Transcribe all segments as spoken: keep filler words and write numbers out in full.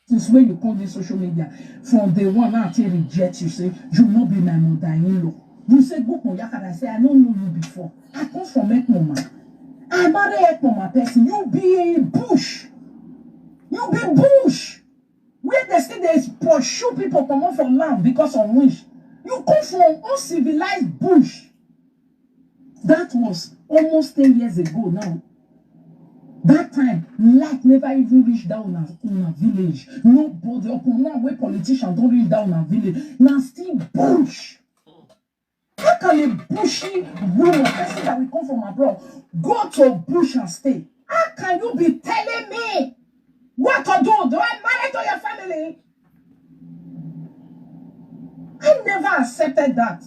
Since when you come this social media, from day one, now I take reject you, say you no be my mother-in-law. You say, "Go for Yakada," I say, "I don't know you before. I come from Ekmoma. I marry Ekmoma person. You be a bush. You be bush." Where they say they pursue people come off from land because of wish. You come from uncivilized bush. That was almost ten years ago now. That time, light never even reach down in a, in a village. Nobody, up now where politicians don't reach down in a village. Now still bush. How can a bushy woman, person that we come from abroad, go to bush and stay? How can you be telling me what to do? Do I marry to your family? I never accepted that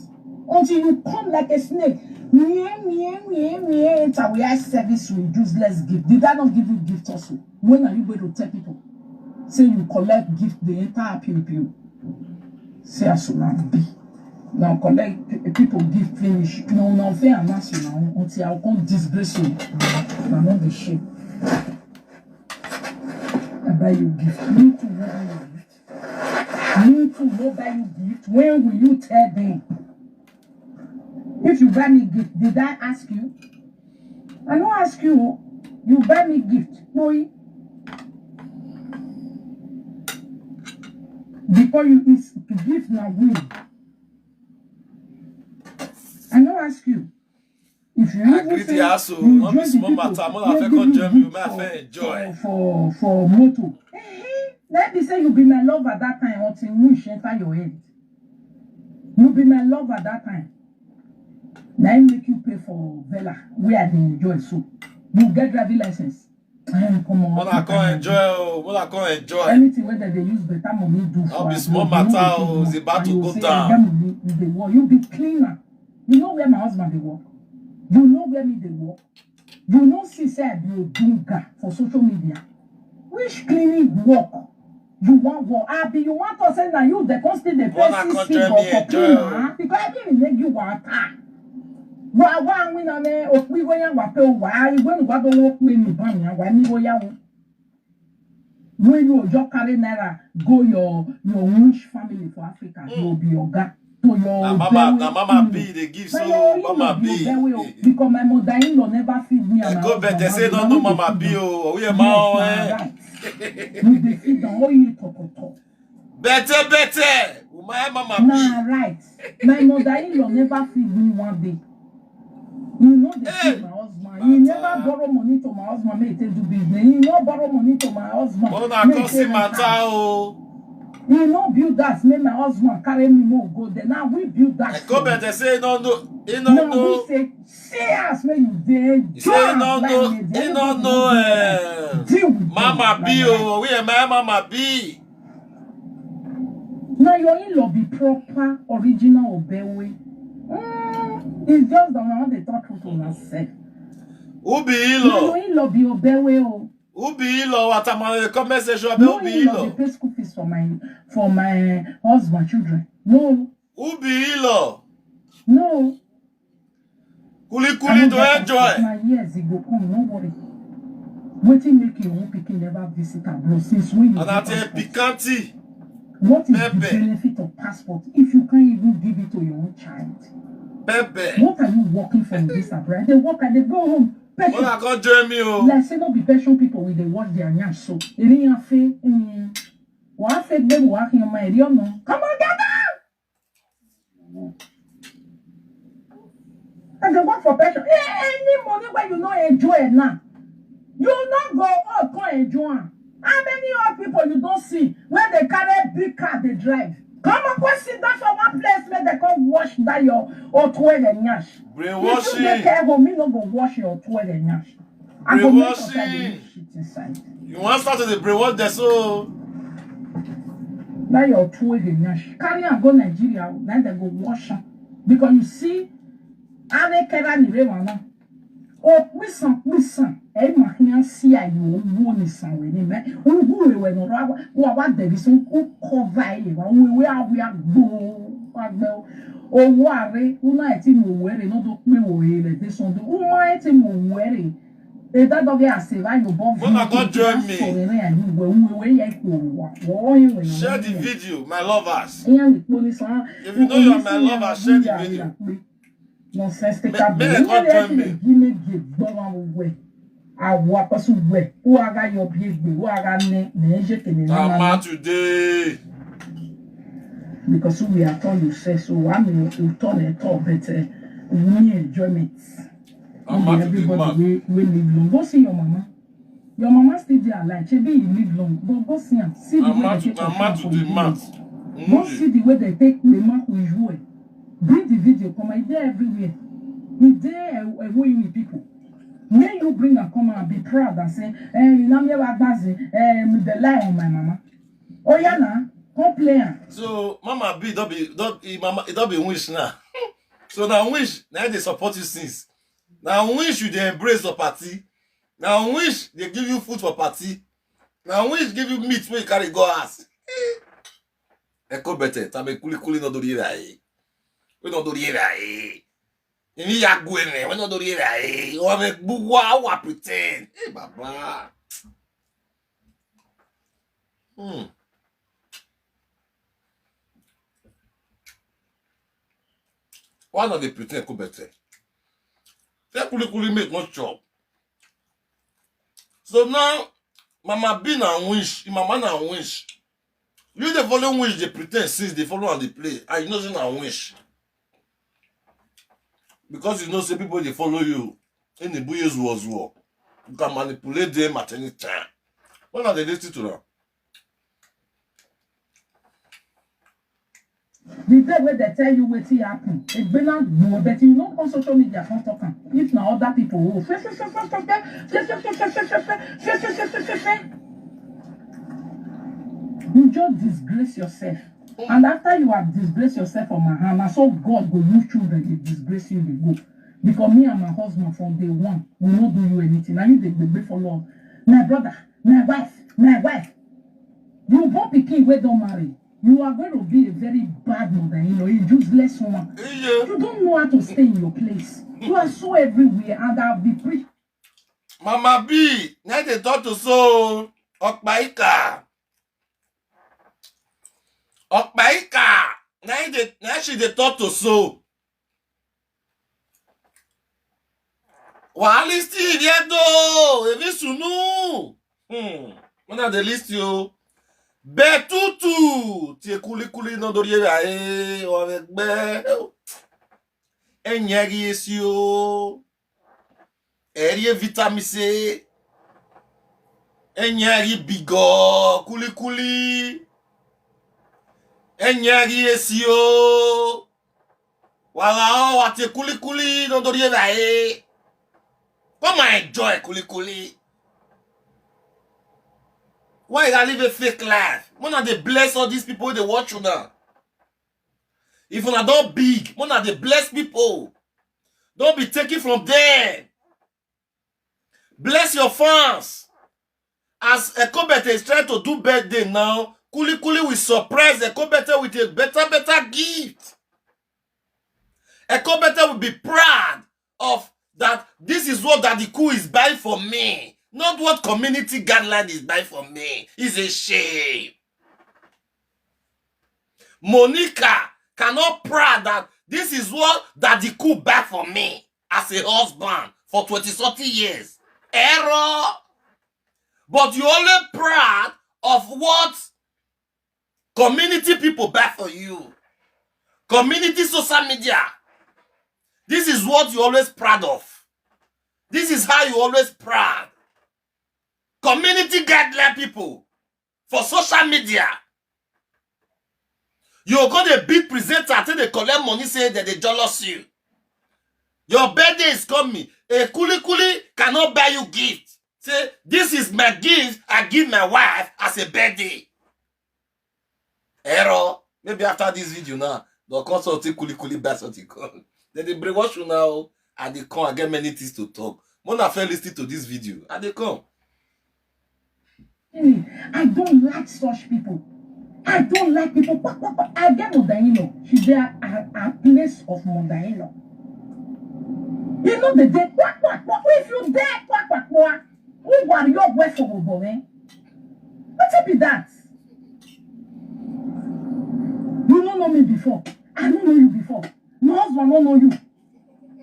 until you come like a snake. Mie, mie, mie, mie, enter, we I service you, useless gift. Did I not give you gift also? When are you going to tell people? Say you collect gift, they enter appeal, appeal. Say as una be. Now collect pe-, people gift finish. No, no, fair and ask you now until I come disgrace you. I not the shame. I buy you gift. Me too, no buy you gift. Me too, no buy you gift. When will you tell them? If you buy me gift, did I ask you? I no ask you. You buy me gift. Boy. Before you is gift na will. I no ask you. If you I even greet say the asshole, you not be join the small people matter, more wey I give come you join you, gift may I for, fair enjoy. For, for, for motor. Eh, eh, let me say you be my lover that time until wish enter your head. You be my lover that time. Na him make you pay for Vela, where I dey enjoy so. You get driving license. Eh, come on. Mona come enjoy, oh, Mona come enjoy. Anything wey dem dey use better money do for abroad, you no dey do work. It's about to go down. You say, "I get money, you dey work." You be cleaner. You know where my husband dey work? You know where me dey work? You no see say I be Odunga for social media? Which cleaning work you wan work? Abi you wan talk say na you dey come still dey pay sixty for cleaner? Because I didn't make you water. Wa wa win na me okpi go yan wa pe wa igwe nu wa do wo pe ni ban yan wa ni go ya wo. When you just carry naira go your your rich family for Africa, you will be oga. To your na mama, na mama B dey give, so mama B. Because my mother-in-law never feed me and my husband. Go better say no, no mama B o. Yes, na right. You dey feed them all you talk, talk. Better, better. Why mama B? Na right. My mother-in-law never feed me one day. You know the thing, my husband. He never borrow money to my husband make he take do business. He no borrow money to my husband. Una come see matter o. He no build that make my husband carry me more go there. Now we build that. Go better say no, no. He no know. Now we say, see as make you dey. He say he no know. He no know. Mama B o. We are my mama B. Now your in-law be proper original Obewe. Mm, it's just that I want to talk to myself. Who be in-law? Now your in-law be Obewe o. Who be in-law? What am I in the comment section? Who be in-law? No in-law dey pay school fees for my, for my husband children. No. Who be in-law? No. Kuli kuli to enjoy. My years e go come, no worry. Wetin make your own pikin never visit abroad since when you get passport? Pikanti. What is the benefit of passport if you can't even give it to your own child? Pepe. What are you working for in this abroad? They work and they go home. Una come join me o. Like say no be pension people wey dey wash their nyash so. Eri yan fe, mm, wa fe gbe wa hin ma eri ona. Come on, gather. I dey work for pension. Eh, any money wey you no enjoy now, you no go old come enjoy am. How many old people you don see wey dey carry big car dey drive? Come on, go sit down for one place make dem come wash that your otuere nyash. Brainwashing. If you dey care home, me no go wash your otuere nyash. I go make sure say I dey use shit inside. You wan start to dey brainwash them so? Now your otuere nyash. Carry am go Nigeria, na dem go wash am. Because you see, Are kera ni re wana. O pisan pisan. E ma hian si ayo wo ni san we ni me. U hu we we no ra wa wa de bi sun u cover e wa we we a we a gbo. Wa gbo. O wa re, u na e ti mo we re no do pe wo e le de sun do. U ma e ti mo we re. Eda doge aseva yo bo. Mona, come join me. Share the video, my lovers. If you know you are my lover, share the video. Nonsense. Take a break. Come join me. Give me the bomb away. Awa pasu we. Who aga your big we? Who aga ne ne je kene na ma today? Because we are told you say so. One minute you turn and talk better. We need enjoyment. Everybody we we live long. Go see your mama. Your mama still dey alive. Shebi you live long. Go go see am. See the way they take am. Go see the way they take the man who you. Bring the video come. E dey everywhere. E dey away in people. May you bring and come and be proud and say, eh, you know me, eh, me the lie on my mama. Oh yeah, now come play am. So mama B don be don e mama e don be wish now. So na wish na dey support you since. Na wish you dey embrace your party. Na wish dey give you food for party. Na wish give you meat wey you carry go house. Eko bete tabe kuli kuli no dori rai. We no dori rai. Ini ya gwene, we no dori rai. O me buwa wa pretend. Eh baba. Hmm. Why not dey pretend go better? Say kuli kuli make no chop. So now, mama B na wish, mama na wish. You dey follow wish dey pretend since dey follow and dey play. And you know say na wish. Because you know say people dey follow you in the buye zuo zuo. You can manipulate them at any time. When are they listening to them? The day wey dem tell you wetin happen, egbena gboo, but you no come social media come talk am. If na other people, oh, fe fe fe fe fe fe fe fe fe fe fe fe fe fe fe fe fe fe. You just disgrace yourself. And after you have disgraced yourself for my hand, na so God go use children dey disgrace you dey go. Because me and my husband from day one, we no do you anything. Na you dey gbegbe follow my brother, my wife, my wife. You born pikin wey don marry. You are going to be a very bad mother-in-law, a useless woman. You don't know how to stay in your place. You are so everywhere, and I'll be preaching. Mama B, na dey talk to so Okpaika. Okpaika, na dey na she dey talk to so. Wali still there though, evi sunu. Hmm. When are they list you? Betutu, tie kuli kuli no dori rai, o egbe. Enyegi esi o. Eri vitamin C. Enyegi bigo kuli kuli. Enyegi esi o. Wala o, wa tie kuli kuli no dori rai. Come and enjoy kuli kuli. Why you gotta live a fake life? Mona dey bless all these people wey dey watch you now. If una don big, mona dey bless people. Don't be taking from them. Bless your fans. As Ekobete is trying to do birthday now, Kuli Kuli will surprise Ekobete with a better, better gift. Ekobete will be proud of that. This is what Daddy Cool is buying for me, not what community guideline is buying for me. It's a shame. Monica cannot proud that this is what Daddy Cool buy for me as a husband for twenty something years. Error. But you only proud of what community people buy for you. Community social media. This is what you always proud of. This is how you always proud. Community guideline people for social media. You go dey beat presenter, take dey collect money, say that they jealous you. Your birthday is coming. A Kuli Kuli cannot buy you gift. Say, this is my gift I give my wife as a birthday. Error. Maybe after this video now, they'll come something Kuli Kuli buy something come. Then they brainwash you now. And they come, I get many things to talk. Mona fell listening to this video. And they come. I don't like such people. I don't like people. Pa, pa, pa. I get mother-in-law. She's there at her place of mother-in-law. You know the day, quack, quack, quack. If you dare, quack, quack, quack. Who are your wife for Bobo, eh? What be that? You don't know me before. I don't know you before. My husband don't know you.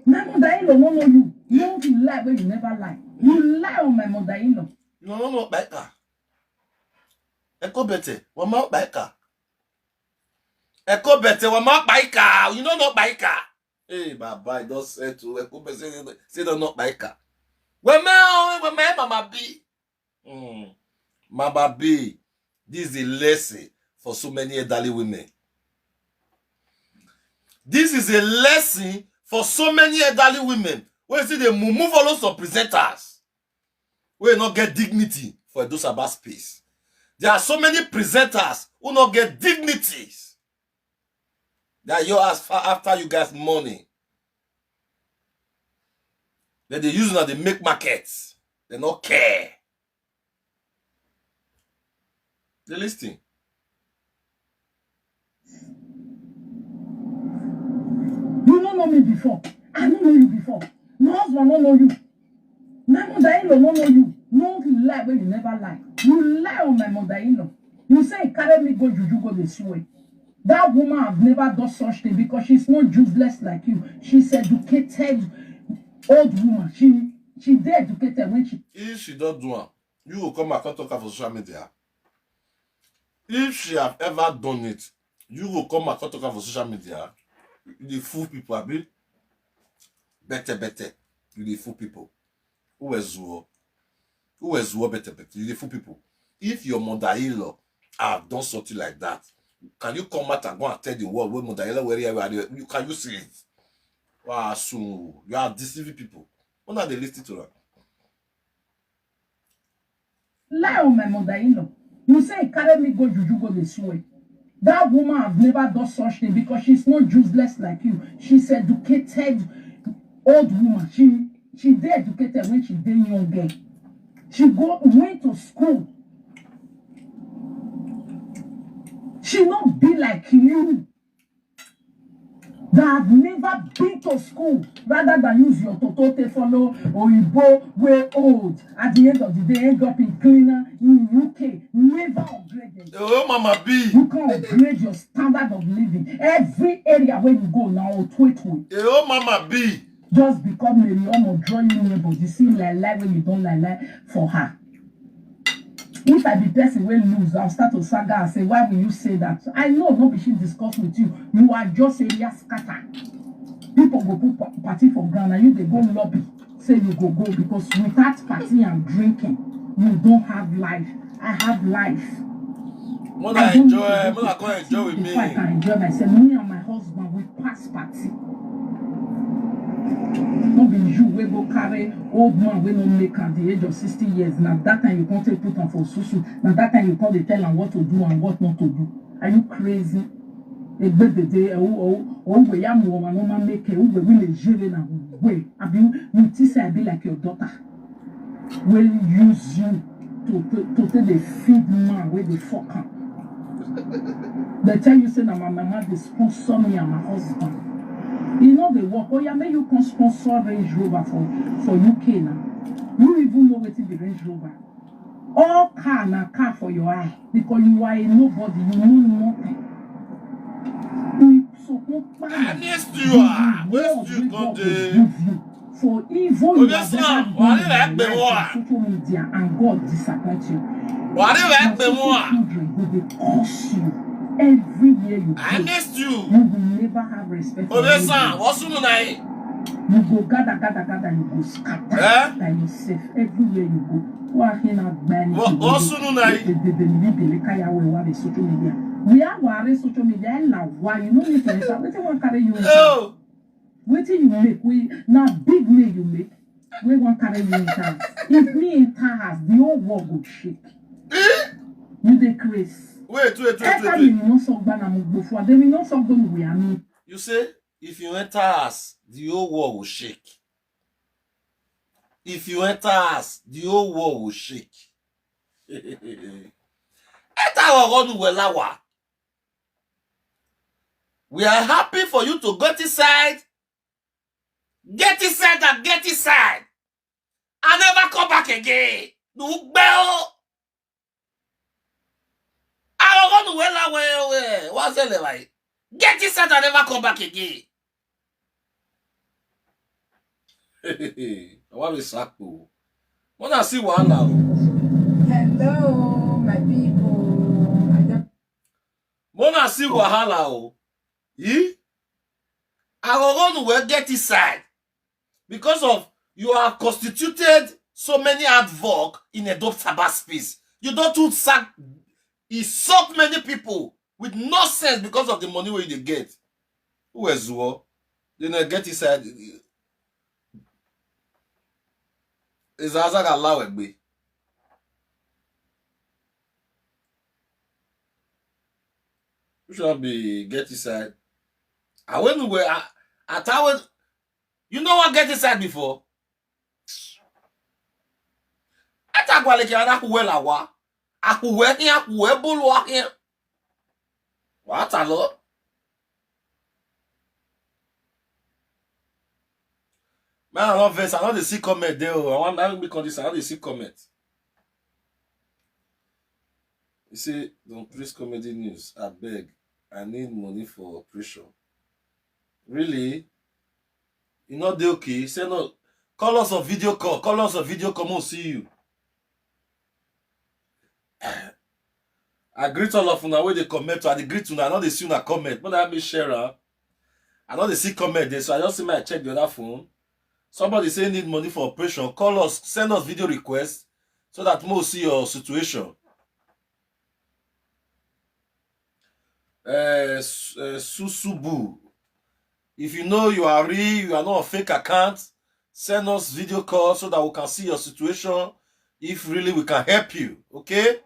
My mother-in-law don't know you. You don't lie when you never lie. You lie on my mother-in-law. You no know Baika. Eko bete, wama Baika. Eko bete, wama Baika. You no know Baika. Hey, baba, I don settle. Eko bete, say don know Baika. Wama, wama, mama B. Mm. Mama B, this is a lesson for so many elderly women. This is a lesson for so many elderly women. Wey see the mumu follow some presenters. Wey no get dignity for Edo Saba space. There are so many presenters who no get dignities. They are your ass fa- after you guys money. Then they use una dey make markets. They no care. They listen. You don't know me before. I don't know you before. My husband don't know you. My mother-in-law don't know you. No lie when you never lie. You lie on my mother-in-law. You say he carry me go juju go dey swear. That woman have never done such thing because she's not useless like you. She's educated old woman. She she dey educated when she If she don do am, you go come and come talk am for social media. If she have ever done it, you go come and come talk am for social media. You dey fool people, abi? Bete bete, you dey fool people. Who is Zuo? Who is Zuo bete bete? You dey fool people. If your mother-in-law have done something like that, can you come out and go and tell the world wey mother-in-law wey you, you can you see it? Wow, so you are deceiving people. Una dey listen to am. Lie on my mother-in-law. You say he carry me go juju go dey swear. That woman have never done such thing because she's not useless like you. She's educated old woman. She she dey educated when she dey young girl. She go went to school. She not be like you. That have never been to school rather than use your toto to follow oyibo wey old at the end of the day end up in cleaner in U K never upgraded. Oh, Mama B. You can't upgrade your standard of living. Every area where you go now, twitwit. Oh, Mama B. Just because Mary Omo draw you near body, see lie lie when you don't lie lie for her. If I be person wey lose, I'll start to saga and say, why will you say that? I know no be she discuss with you. You are just area scatter. People go put pa- party for ground and you dey go lobby. Say you go go because without party and drinking, you don't have life. I have life. Mona enjoy, Mona come enjoy with me. Before I can enjoy myself, me and my husband we pass party. No be you wey go carry old man wey no make am the age of sixty years. Na that time you come take put am for susu. Na that time you come dey tell am what to do and what not to do. Are you crazy? Egbedede, oh, oh, oh, we ya mo ma no ma make, oh, we will jere na we. Abi you think say I be like your daughter? Wey use you to to to take dey feed man wey dey fuck am. Dey tell you say na my mama dey sponsor me and my husband. E no dey work. Oya make you come sponsor Range Rover for for U K na. You even know wetin be Range Rover? All car na car for your eye because you are a nobody, you know nothing. If so come kpai Honest you are. Where you come dey? For evil Oge suna, wàá rí rẹ̀ pè wọ́n à. Social media and God disappoint you. Wàá rí rẹ̀ pè wọ́n à. Children go dey curse you everywhere you go. Honest you. You will never have respect for Oge suna, anybody. Wọ́n súnmù náà yìí. You go gather, gather, gather, you go scatter Eh? By yourself everywhere you go. Wọ́n á fi na gba ẹni Wọ́n- wọ́n súnmù náà yìí. Bèbè ní bèbè káyàwó ẹ̀ wá rẹ̀ social media. We are wàá rẹ̀ social media ẹ̀ là wá, you no need to enter. Wetin wan carry you enter? Oh, Wetin you make we na big name you make wey wan carry you enter house. If me enter house, the whole world go shake. You dey craze. wait, wait, wait, Enter wait, me, wait. You no sọ gba na mo gbofo. Dem no sọ gbe mo we ami. You say if you enter house, the whole world will shake. If you enter house, the whole world will shake. Enter our run well lawa. We are happy for you to go inside. Get inside and get inside. I never come back again. Nugbeo. I don't know where I went. What's the like? Get inside and never come back again. I want to sack you. Mona see wahala o. Hello, my people. I just Mona see wahala o. Eh? I go run well get inside because of you have constituted so many hard work in a dope Sabbath space. You don't too sack, insult many people with no sense because of the money where you dey get. Who is what? They not get inside. Is Azag allow it be? Which one be get inside? I went where I, I thought you know what get inside before? Atagwaleke anakuwe lawa. Akuwe hin akuwe bulu ahin. What a lot. Man, I love this. I know they see comment there. I want that be this. I know they see comment. You see, don't please comedy news. I beg. I need money for operation. Really? You not dey okay? Say no. Call us a video call. Call us a video call. We'll see you. I greet all of una wey dey comment. I dey greet una. I no dey see una comment. But I be share am. I no dey see comment there, so I just see my check the other phone. Somebody say need money for operation. Call us, send us video request so that we'll see your situation. Uh, Susubu, if you know you are real, you are not a fake account, send us video call so that we can see your situation. If really we can help you, okay?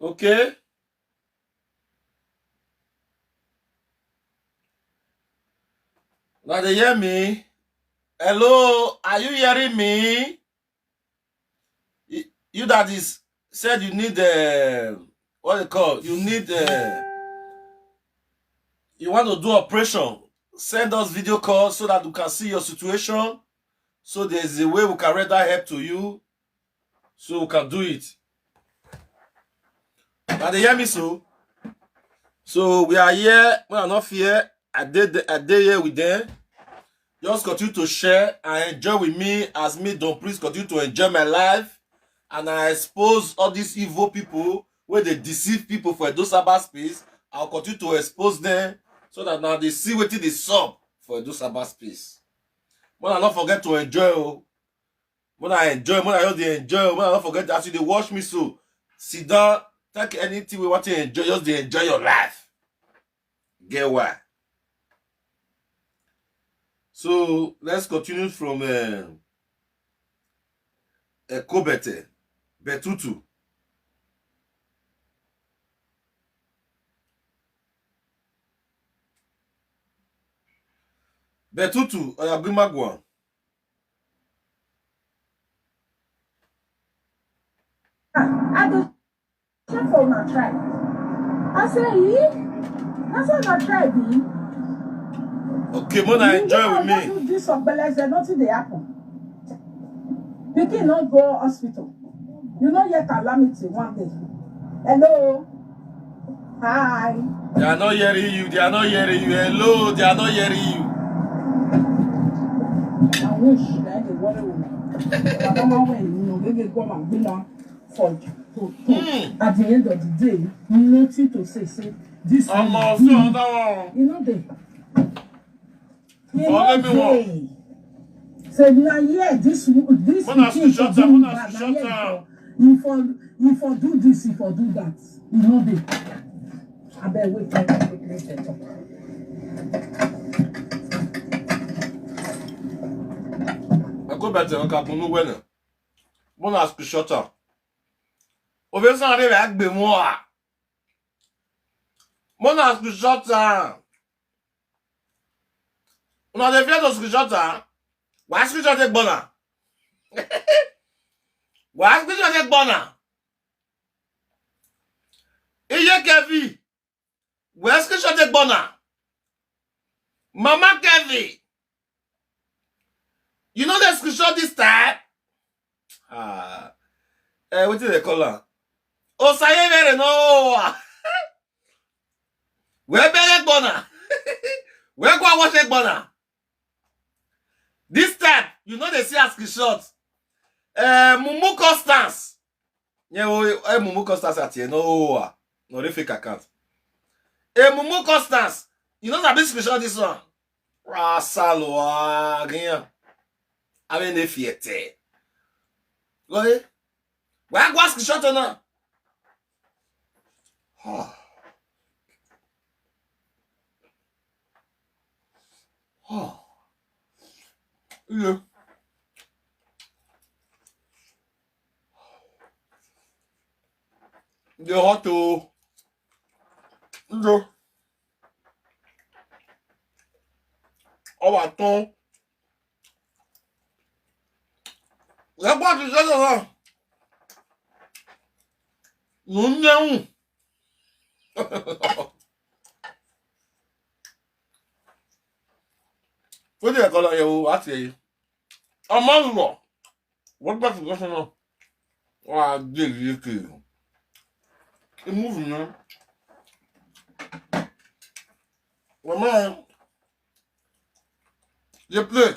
Okay. Now they hear me. Hello, are you hearing me? You that is said you need, uh, what they call, you need, uh, you want to do operation, send us video call so that we can see your situation. So there's a way we can render help to you, so we can do it. Now they hear me so. So we are here. We are not here. I did. I did here with them. Just continue to share and enjoy with me as me. Don't please continue to enjoy my life, and I expose all these evil people where they deceive people for Edo Sabbath space. I'll continue to expose them so that now they see what they saw for Edo Sabbath space. When I not forget to enjoy, oh. When I enjoy, when I just dey enjoy, when I don't forget as you dey watch me so, sit down, take anything we want to enjoy, just dey enjoy your life. Get why? So let's continue from uh, Ekobete, Betutu. Betutu, Oyagimagwan. I dey check for una tribe. I say, eh? Na so una tribe be. Okay, Mona, enjoy with me. You do this ogbeleze, nothing dey happen. Pikin no go hospital. You no hear calamity one day. Hello. Hi. They are not hearing you. They are not hearing you. Hello. They are not hearing you. I wish that they worry women. But I'm aware, you know, they go and be now for to, to, at the end of the day, nothing to say. Say this one, you know, they Follow me one. Say na here this this pikin for do that, na here he for he for do this, he for do that. You know dey. Abeg wait, let me quickly set up. I go back to Oka Bunu when. Mona screenshot am. Ofe san re agbe mo a. Mona screenshot am. Una dey fear to screenshot am? Why screenshot take burn am? Why screenshot take burn am? Iye Kevin. Where screenshot take burner? Mama Kevin. You know the screenshot this time? Ah. Eh, what do they call her? Osaye Mere no. Where bere burner? Where go wash burner? This time, you know they see a screenshot. Eh, Mumu Constance. Yeah, oh, eh, Mumu Constance at here. No, ah, no, they fake account. Eh, Mumu Constance. You know that this screenshot this one. Rasalo, ah, again. I mean, if you tell. Go ahead. Why go screenshot now? Oh. Oh. Yeah. The hot to. No. Our tongue. What is that? No, no. What do you call it? What do you? Among what? What about the question? Why did you kill? It moving now. Well, man, you play.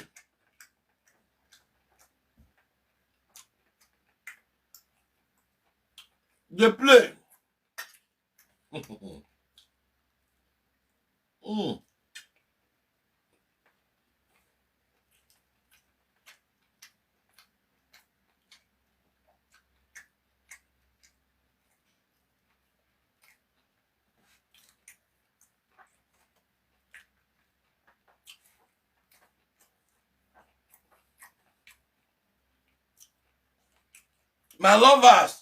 You play. Mm. My lovers,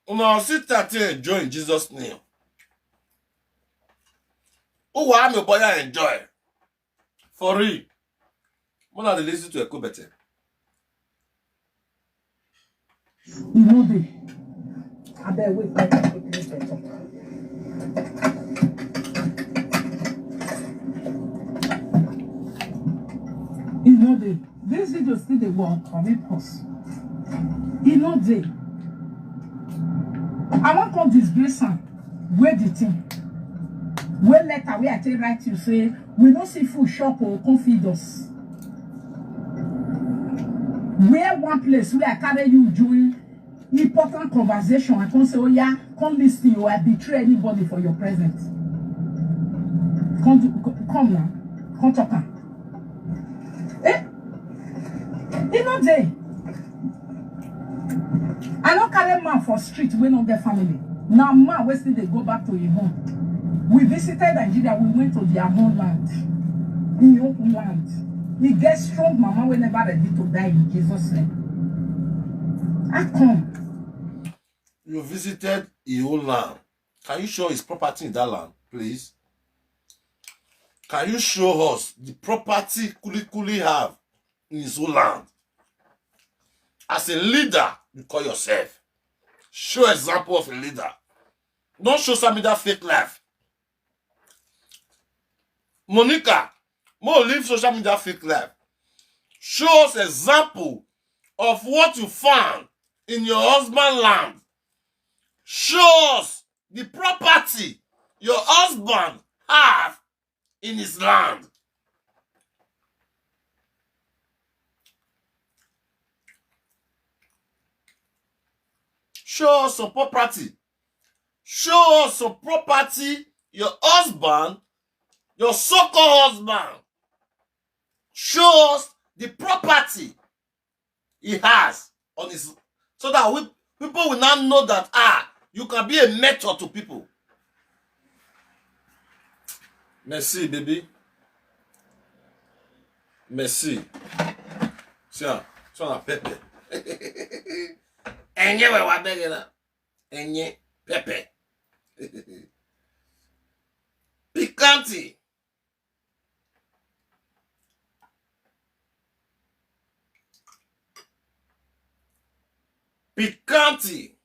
una sit and enjoy in Jesus' name. Who want me boy enjoy? For real. When I listen to a Kubete. You know the. I bet wait, wait, wait, wait, wait, wait. You know the. This video still dey go on, can we pause? E no dey. I wan come disgrace am. Where the thing? Where letter wey I take write you say we no see food shop o, come feed us. Where one place where I carry you join important conversation, I come say, oh yeah, come listen, you, I betray anybody for your presence. Come do, come now, come talk am. Eh? E no dey. I no carry man for street wey no get family. Na man wey still dey go back to him home. We visited Nigeria, we went to their homeland. Him own land. He get strong mama wey never ready to die in Jesus' name. How come? You visited his own land. Can you show his property in that land, please? Can you show us the property Kuli Kuli have in his own land? As a leader, you call yourself. Show example of a leader. Don't show some of that fake life. Monica, mo leave social media fake life. Show us example of what you found in your husband land. Show us the property your husband have in his land. Show us some property. Show us some property your husband, your so-called husband, show us the property he has on his, so that we, people will now know that, ah, you can be a mentor to people. Merci, baby. Merci. Tiens, tiens, la pépé. Enye we wa bege na. Enye pépé. Pikanti. Pikanti.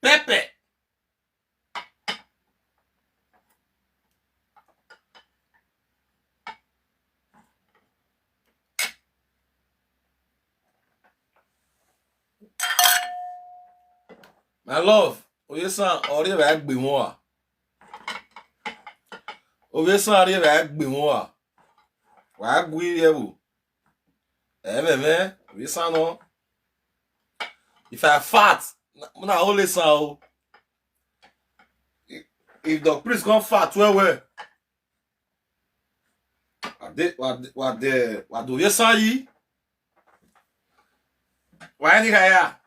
Pépé. My love, oyesan ori ba gbe won a. Oyesan ori ba gbe won a. Wa gwi ewu. Ebe me, oyesan no. If I fat, na only sound. If the priest come fat well well. Wa de wa de wa de wa do yesan yi. Wa ni kaya.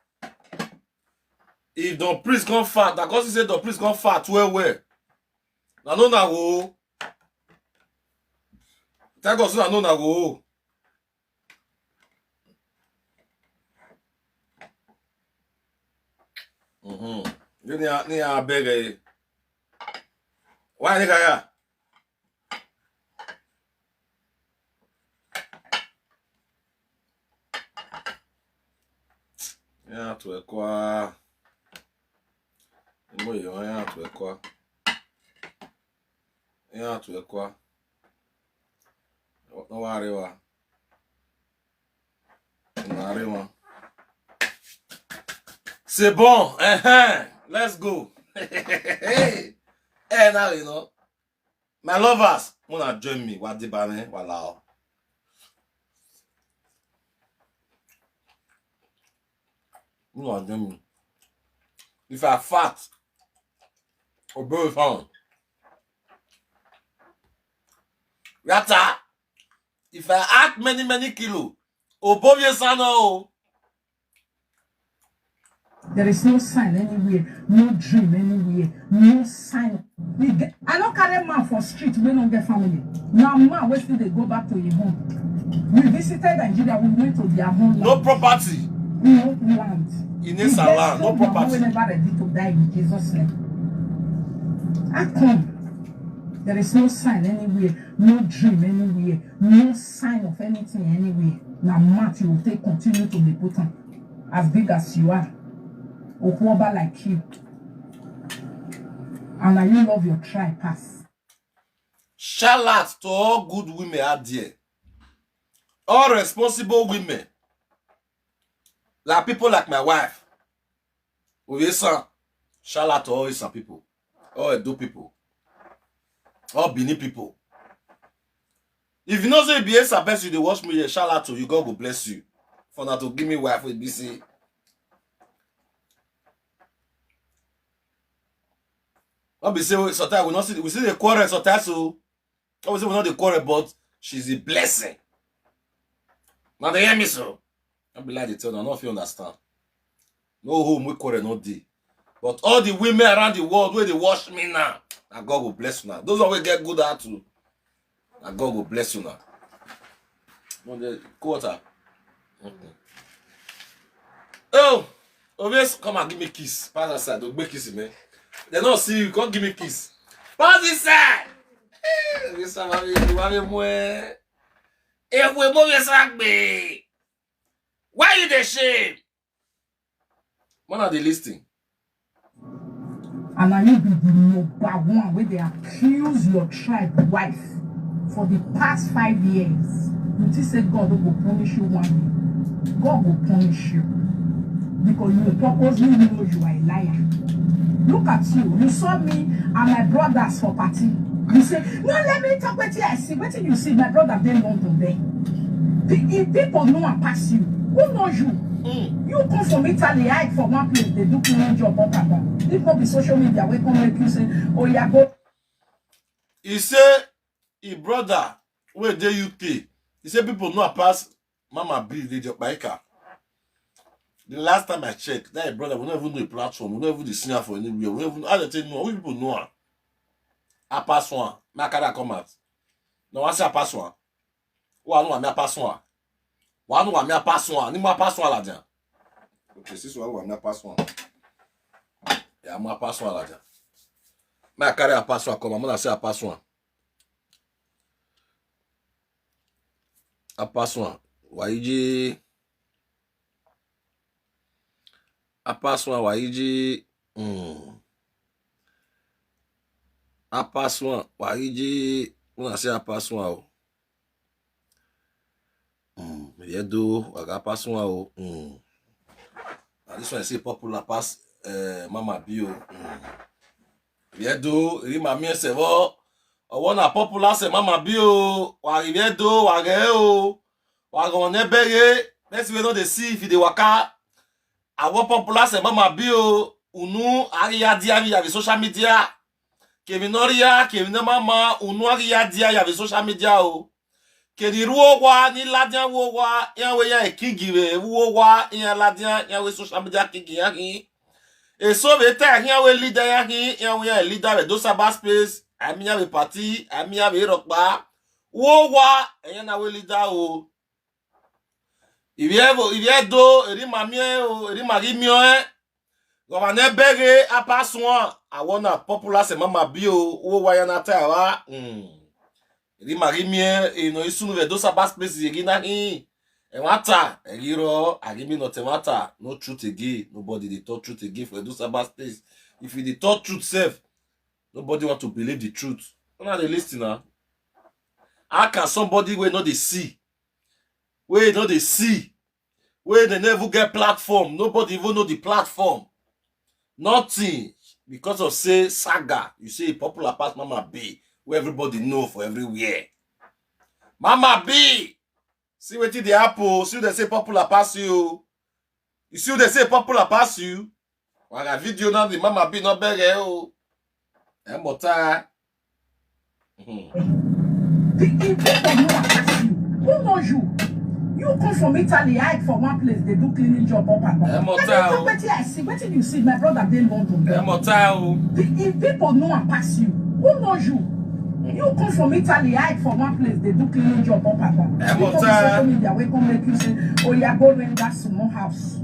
If the priest come fat, that cause say the priest come fat well well. Na no na go. Thank God say na no na go. Mhm. Ni ni a beg eh. Wa ni kaya. Ya tuekwa. Imo yo ya tuekwa. Ya tuekwa. No worry wa. No worry wa. C'est bon. Uh-huh. Let's go. Eh, now you know. My lovers, una join me. Wa di ba me, wa la o. Una join me. If I fat, obey fun. Rata, if I add many many kilo, obey sana o. There is no sign anywhere, no dream anywhere, no sign. We get, I don't carry man for street wey no get family. Na man wey still dey go back to him home. We visited Nigeria, we went to their homeland. No property. No land. In Esa land, no property. We never ready to die in Jesus' name. How come? There is no sign anywhere, no dream anywhere, no sign of anything anywhere. Na mouth you go take continue to dey put am as big as you are. Okuoba like you. And na you love your tribe pass. Shout out to all good women out there. All responsible women. Like people like my wife. Oyesan. Shout out to all Esan people. All Edo people. All Benin people. If you know say you be Esan person, you dey watch me here, shout out to you. God go bless you. For now to give me wife with B C. No be say we sometimes we no see we see the quarrel sometimes so. No be say we no dey quarrel, but she's a blessing. Now they hear me so. No be like they tell, I no fit understand. No home we quarrel no dey. But all the women around the world wey dey watch me now, na God go bless una. Those one wey get good heart too, na God go bless una. No dey quarter. Oh, Oves, come and give me kiss. Pass that side, don't make kiss, man. They don't see you, come give me kiss. Pass this side. Hey, Oves, why you, why you, why you, why you, why you dey shame? Man, I dey listen. And na you be the number one wey dey accuse your tribe wife for the past five years. You think say God no go punish you one day? God go punish you because you purposely know you are a liar. Look at you. You saw me and my brothers for party. You say, no, let me talk wetin I see. Wetin you see, my brother dey London there. Pe- If people know and pass you, who know you? Mm. You come from Italy, hide for one place, they do cleaning job up and down. If not be social media, we come make you say, oh yeah, go. He say, his brother, where dey U K, he say people know and pass Mama B, they just buy car. The last time I checked, that brother, we never even know the platform, we never even dey see her for anywhere. We never even, how they take know, we people know her. I pass one, my car come out. Now I say I pass one. Wa no wa mi apasun a. Wa no wa mi apasun a. Ni mo apasun a la dia. Okay, sis wa wa mi apasun a. Ya mo apasun a la dia. Ma carry apasun a come. Mo na say apasun a. Apasun a. Wa iji. Apasun a wa iji. Mm. Apasun a wa iji. Mo na say apasun a o. Mm, yeah, do I got pass one? Oh, mm. Now this one is popular pass. Eh, Mama B o. Mm. Viedo, eri ma mi ese vo. Owo na popular se Mama B o. Wa ri viedo, wa ge o. Wa go ne bege. Person wey no dey see if you dey waka. Awo popular se Mama B o. Unu ari ya di ari ya social media. Kevin Noria, Kevin Mama, unu ari ya di ya social media o. Kedi ruo wa ni ladian wo wa ya we ya e kingi we ruo wa ya ladian ya we social media kingi ya hi. E so we ta ya we leader ya hi ya we ya leader we do saba space. Ami ya we party, ami ya we rock ba. Wo wa ya na we leader o. Ivie vo, ivie do, eri ma mi e o, eri ma ri mi o e. Governor Bege apaswan, awona popular se Mama B o, wo wa ya na ta wa. Mm. Eri ma ri mi e, e no isunu ve do saba space ye gi na hi. E wata, e gi ro, a gi mi no te wata. No truth again. Nobody dey talk truth again for Edo Saba space. If you dey talk truth sef, nobody want to believe the truth. Una dey listen na. How can somebody wey no dey see, wey no dey see, wey dey never get platform, nobody even know the platform, nothing, because of say saga, you say e popular pass Mama B, wey everybody know for everywhere. Mama B, see wetin dey happen o. See, dem say popular pass you o. You see, dem say popular pass you. Waga video now, the Mama B no bere o. Emota. Hmm. The people know about you. Who know you? You come from Italy, hide for one place, they do cleaning job up and down. Emota o. Wetin I see, wetin you see, my brother dey London. Emota o. The, if people know and pass you, who know you? You come from Italy, hide for one place, they do cleaning job up and down. You come to social media, wey come make you say, oh yeah, go rent that small house.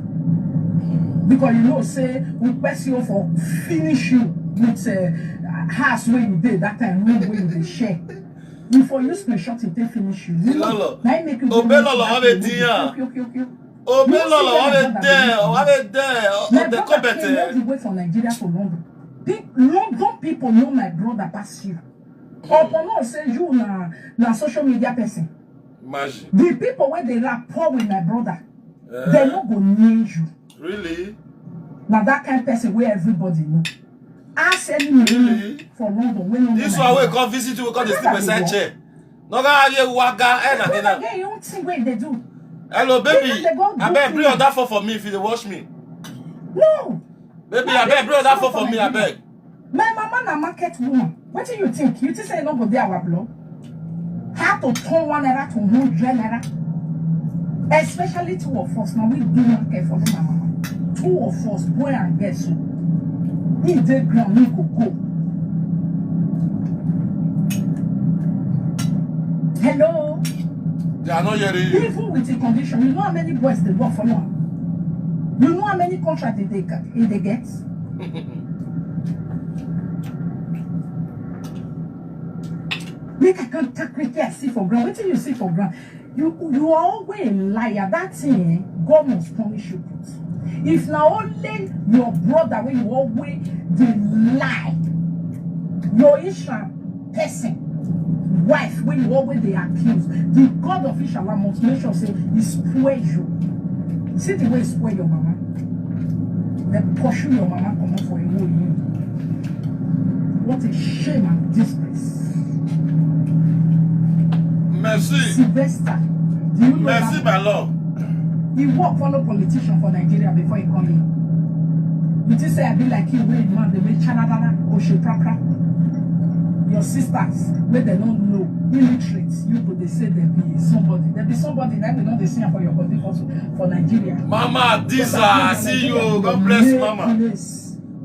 Because you know say we press you for finish you with uh, house where you did that time, room where you dey share. You for use screenshot, e take finish you. You know, Ilolo. Na im make you go Obe meet lolo, that obe people. tiya. Okay, okay, okay. Obe You see lolo, where my obe brother there, dey? obe there. My Obe brother came all kobete. The way from Nigeria to London. Pe- London people know my brother pass you. Upon all say you na na social media person. Imagine. The people wey dey rapport with my brother, Eh, they no go near you. Really? Na that kind person wey everybody know. Ask any man Really? For London wey no know This my one wey brother. Come visit you, we come dey My sleep brother beside dey chair. No go have you waga, eh, na Brother hina. Get your own thing wey dey do. Hello, baby. People dey go do Abeg, bring things. Other phone for me if you dey watch me. No. Baby, Na abeg, this bring Other thing phone for for me, Nigeria. Abeg. My mama na market woman. Wetin you think? You think say e no go dey our blood? How to turn one naira to hundred naira? Especially two of us. Now we do market for my mama. Two of us, boy and girl, so he dey ground, he go go. Hello. They are not hearing you. Even with the condition, you know how many boys dey work for long? You know how many contracts they dey, they dey get? Make I come take quick here, see for ground. Wetin you see for ground? You you are always a liar. That thing, eh, God must punish you put. If na only your brother wey you always dey lie, your Isha person, wife wey you always dey accuse, the God of Ishala must make sure say he spoil you. See the way he spoil your mama. Dem pursue your mama comot for Iwo Oyibo. What a shame and disgrace. Merci. Sylvester, do you know Merci, that my love. He work follow politician for Nigeria before he come here? You think say I be like you, wey man dey make chanadana, osheprakra? Your sisters, wey dem no know, illiterate, you go dey say dem be somebody. Dem be somebody, na we no dey see am for your body for, for Nigeria. Mama Adiza, I see you. God bless you, Mama.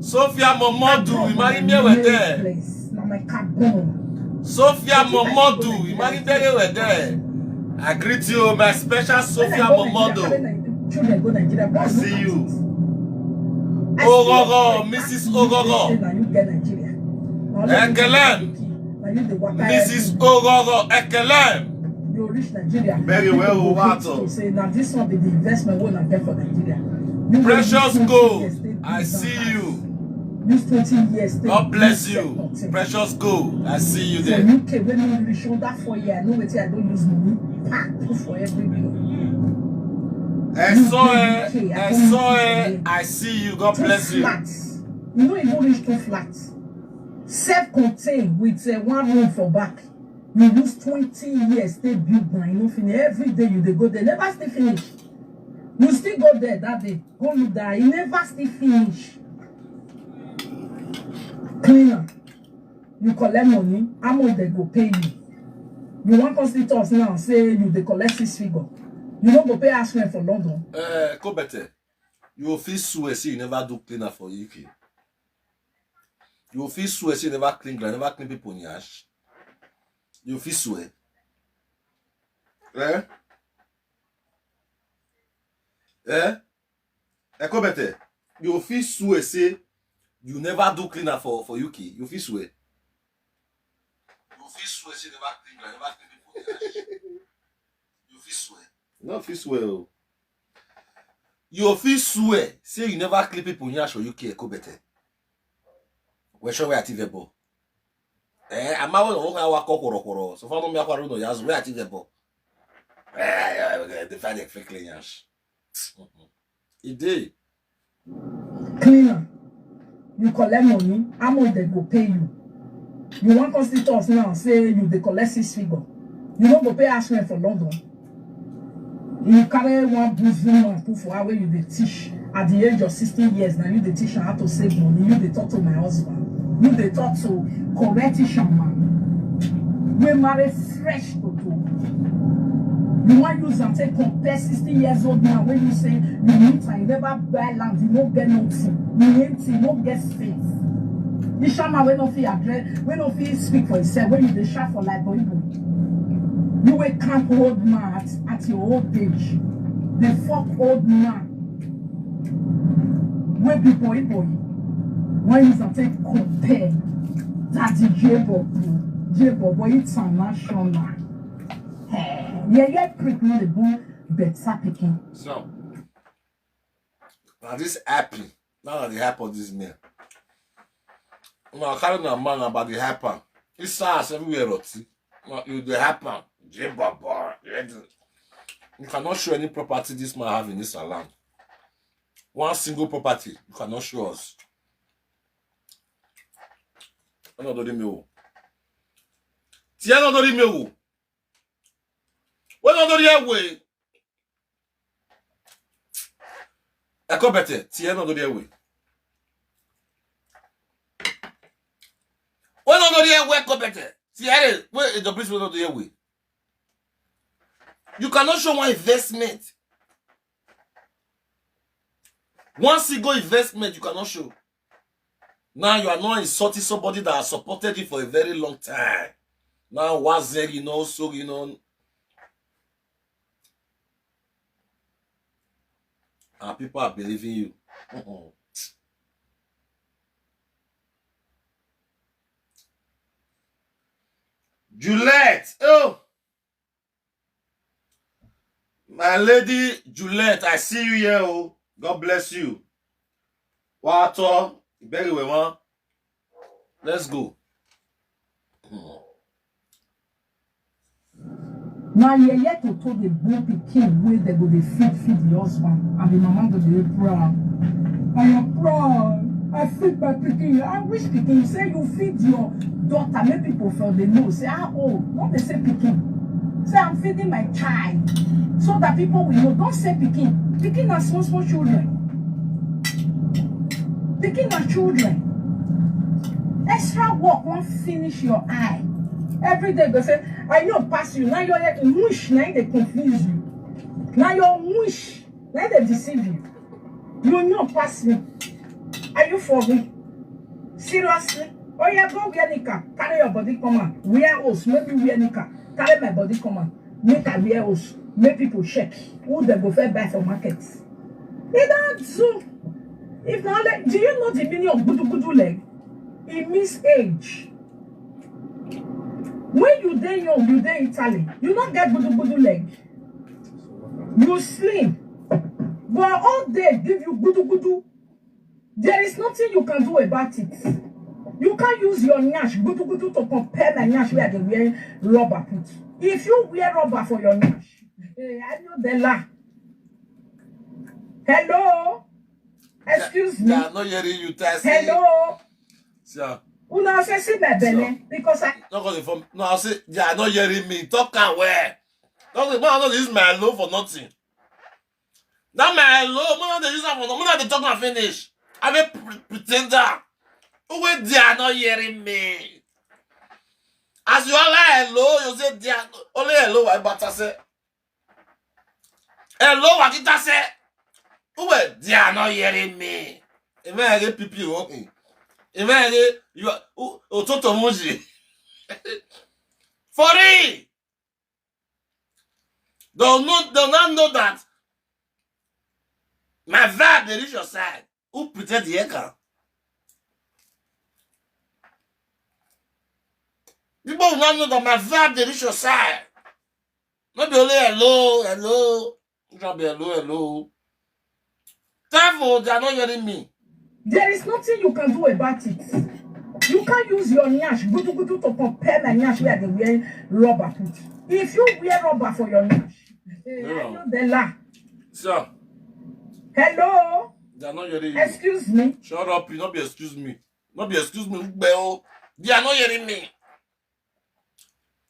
Sophia Momodu, Imagine me with there. Sophia Momodu, Imagine me with there. I greet you, my special Sophia Momodu. I see you. Ogogo, Missus Ogogo. Ekelem. Missus Ogogo, Ekelem. You reach Nigeria. Very well, Owato. Say now this one be the investment wey una get for Nigeria. Precious Gold, I see you. This twenty years. God bless you. Precious Gold, I see you there. For U K, when you reach under four year, I know wetin I don use money pack put for everywhere. Ẹ sọ ẹ, ẹ sọ ẹ, I see you. God bless you. Two flats. You no even reach two flats. Self-contained with uh, one room for back. You use twenty years take build na, you no finish. Every day you dey go there, never still finish. You still go there that day, go look that, e never still finish. Cleaner, you collect money, how much dem go pay you? You wan come still talk now say you dey collect six figure. You no go pay house rent for London. Uh, Kobete, you fit swear say you never do cleaner for U K. You fit swear say you never clean ground, never clean people nyash. You fit swear. Eh? Eh? Ekobete, you fit swear say you never do cleaner for, for U K. You fit swear. You fit swear say you never clean ground, never clean people nyash. You fit swear. No fit swear o. You fit swear say you never clean people nyash for U K, Ekobete. We sure we are tivebo. Eh, amawo no ka wa kokoro koro. So far no me akwaro no yazo, we are tivebo. Eh, eh, eh, the fact that fake nyash. E dey. Cleaner, you collect money, how much dem go pay you? You wan come still talk now say you dey collect six figure. You no go pay house rent for London. You carry one Muslim man put for her wey you dey teach at the age of sixteen years, na you dey teach am how to save money. You dey talk to my husband. You dey talk to correct Ishan man wey marry fresh toto. You wan use am take compare sixty years old man wey you say you meet and you never buy land, you no get nothing, you empty, you no get space. Ishan man wey no fit address, wey no fit speak for himself, wey you dey shout for like boy boy. You wey camp old man at, at your old age, dey fuck old man wey be boy boy. Wan use am take compare Daddy J Bobo, J Bobo International. Eh, yeah, yeah, prick no dey born better pikin. So, now this happy. Now that they hype on this man. Now, I carry na man about the hype am. It's stars everywhere, Roti. Now, you dey hype am. J Bobo. You cannot show any property this man have in this land. One single property, you cannot show us. Another day, me. Tiens, another day, me. When another day, we. Ekobete, tiens, another day, we. When another day, we, Ekobete. Tiens, we, the police will not do we. You cannot show one investment. One single investment you cannot show. Now you are not insulting somebody that has supported you for a very long time. Now, what's there, you know, so, you know, and people are believing you. Juliet, oh, my lady Juliet, I see you here. Oh, God bless you. Water, very well, man. Let's go. Na yeye toto dey born pikin wey dem go dey feed, feed the husband, and the mama go dey proud. I am proud. I feed my pikin. I wish pikin say you feed your daughter, make people for the know say, ah, oh, no dey say pikin. Say I'm feeding my child, so that people will know. Don't say pikin. Pikin na small small children. Pikin na children. Extra work wan finish your eye. Every day go say, I no pass you. Na your wish na dey confuse you. Na your wish na dey deceive you. You no pass me. Are you for me? Seriously? Oh yeah, go wear knicker. Carry your body come out. Wear hose. Maybe wear knicker. Carry my body come out. Make I wear hose. Make people check who dem go first buy for market. E don do. If na only, do you know the meaning of gudugudu leg? It means age. When you dey young, you dey Italy. You no get gudugudu leg. You slim. But all day give you gudugudu. There is nothing you can do about it. You can't use your nyash gudugudu to compare my nyash where I dey wear rubber put. If you wear rubber for your nyash, eh, I know the lie. Hello? Excuse me. They are not hearing you. Tell say, Hello? sir, Una say see my belle because I not gonna inform. No, I say they are not hearing me. Talk am well. Don't say, man, I don't use my hello for nothing. That my hello, man, they use am for nothing. They talk and finish. I be pre- pretender. Who wey they are not hearing me? As you all like hello, you say they are only hello. Why better say hello? What did I say? Who wey they are not hearing me? If I get P P O, if I get you are Ototo Muji. For real. They'll not, they'll not know that my vibe they reach your side. Who pretend the echo? People will not know that my vibe they reach your side. Not be only hello, hello. It can be hello, hello. Devil, they are not hearing me. There is nothing you can do about it. You can't use your nyash gudugudu to compare my nyash where they wear rubber put. If you wear rubber for your nyash, Yeah. you the lie. So, Hello? they are not hearing you. Excuse me. Shut up, you not be excuse me. Not be excuse me. Ugbe o. They are not hearing me.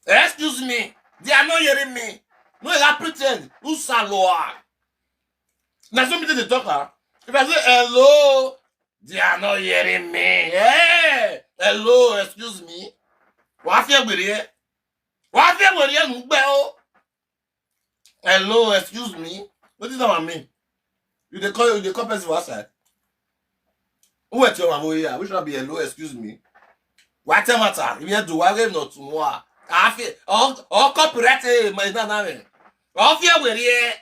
Excuse me. They are not hearing me. No, you are pretend. Who saloa? Now somebody they talk, huh? If I say hello, they are not hearing me. Hey, hello, excuse me. Wàá fẹ́ wèrè ẹ. Wàá fẹ́ wèrè ẹ nù gbẹ o. Hello, excuse me. What is that one mean? You dey call you dey call person for outside. Who at your mama here? Which one be hello, excuse me? Why tell matter? If you do why not tomorrow? I feel all all copyright eh my na na me. Wàá fẹ́ wèrè ẹ.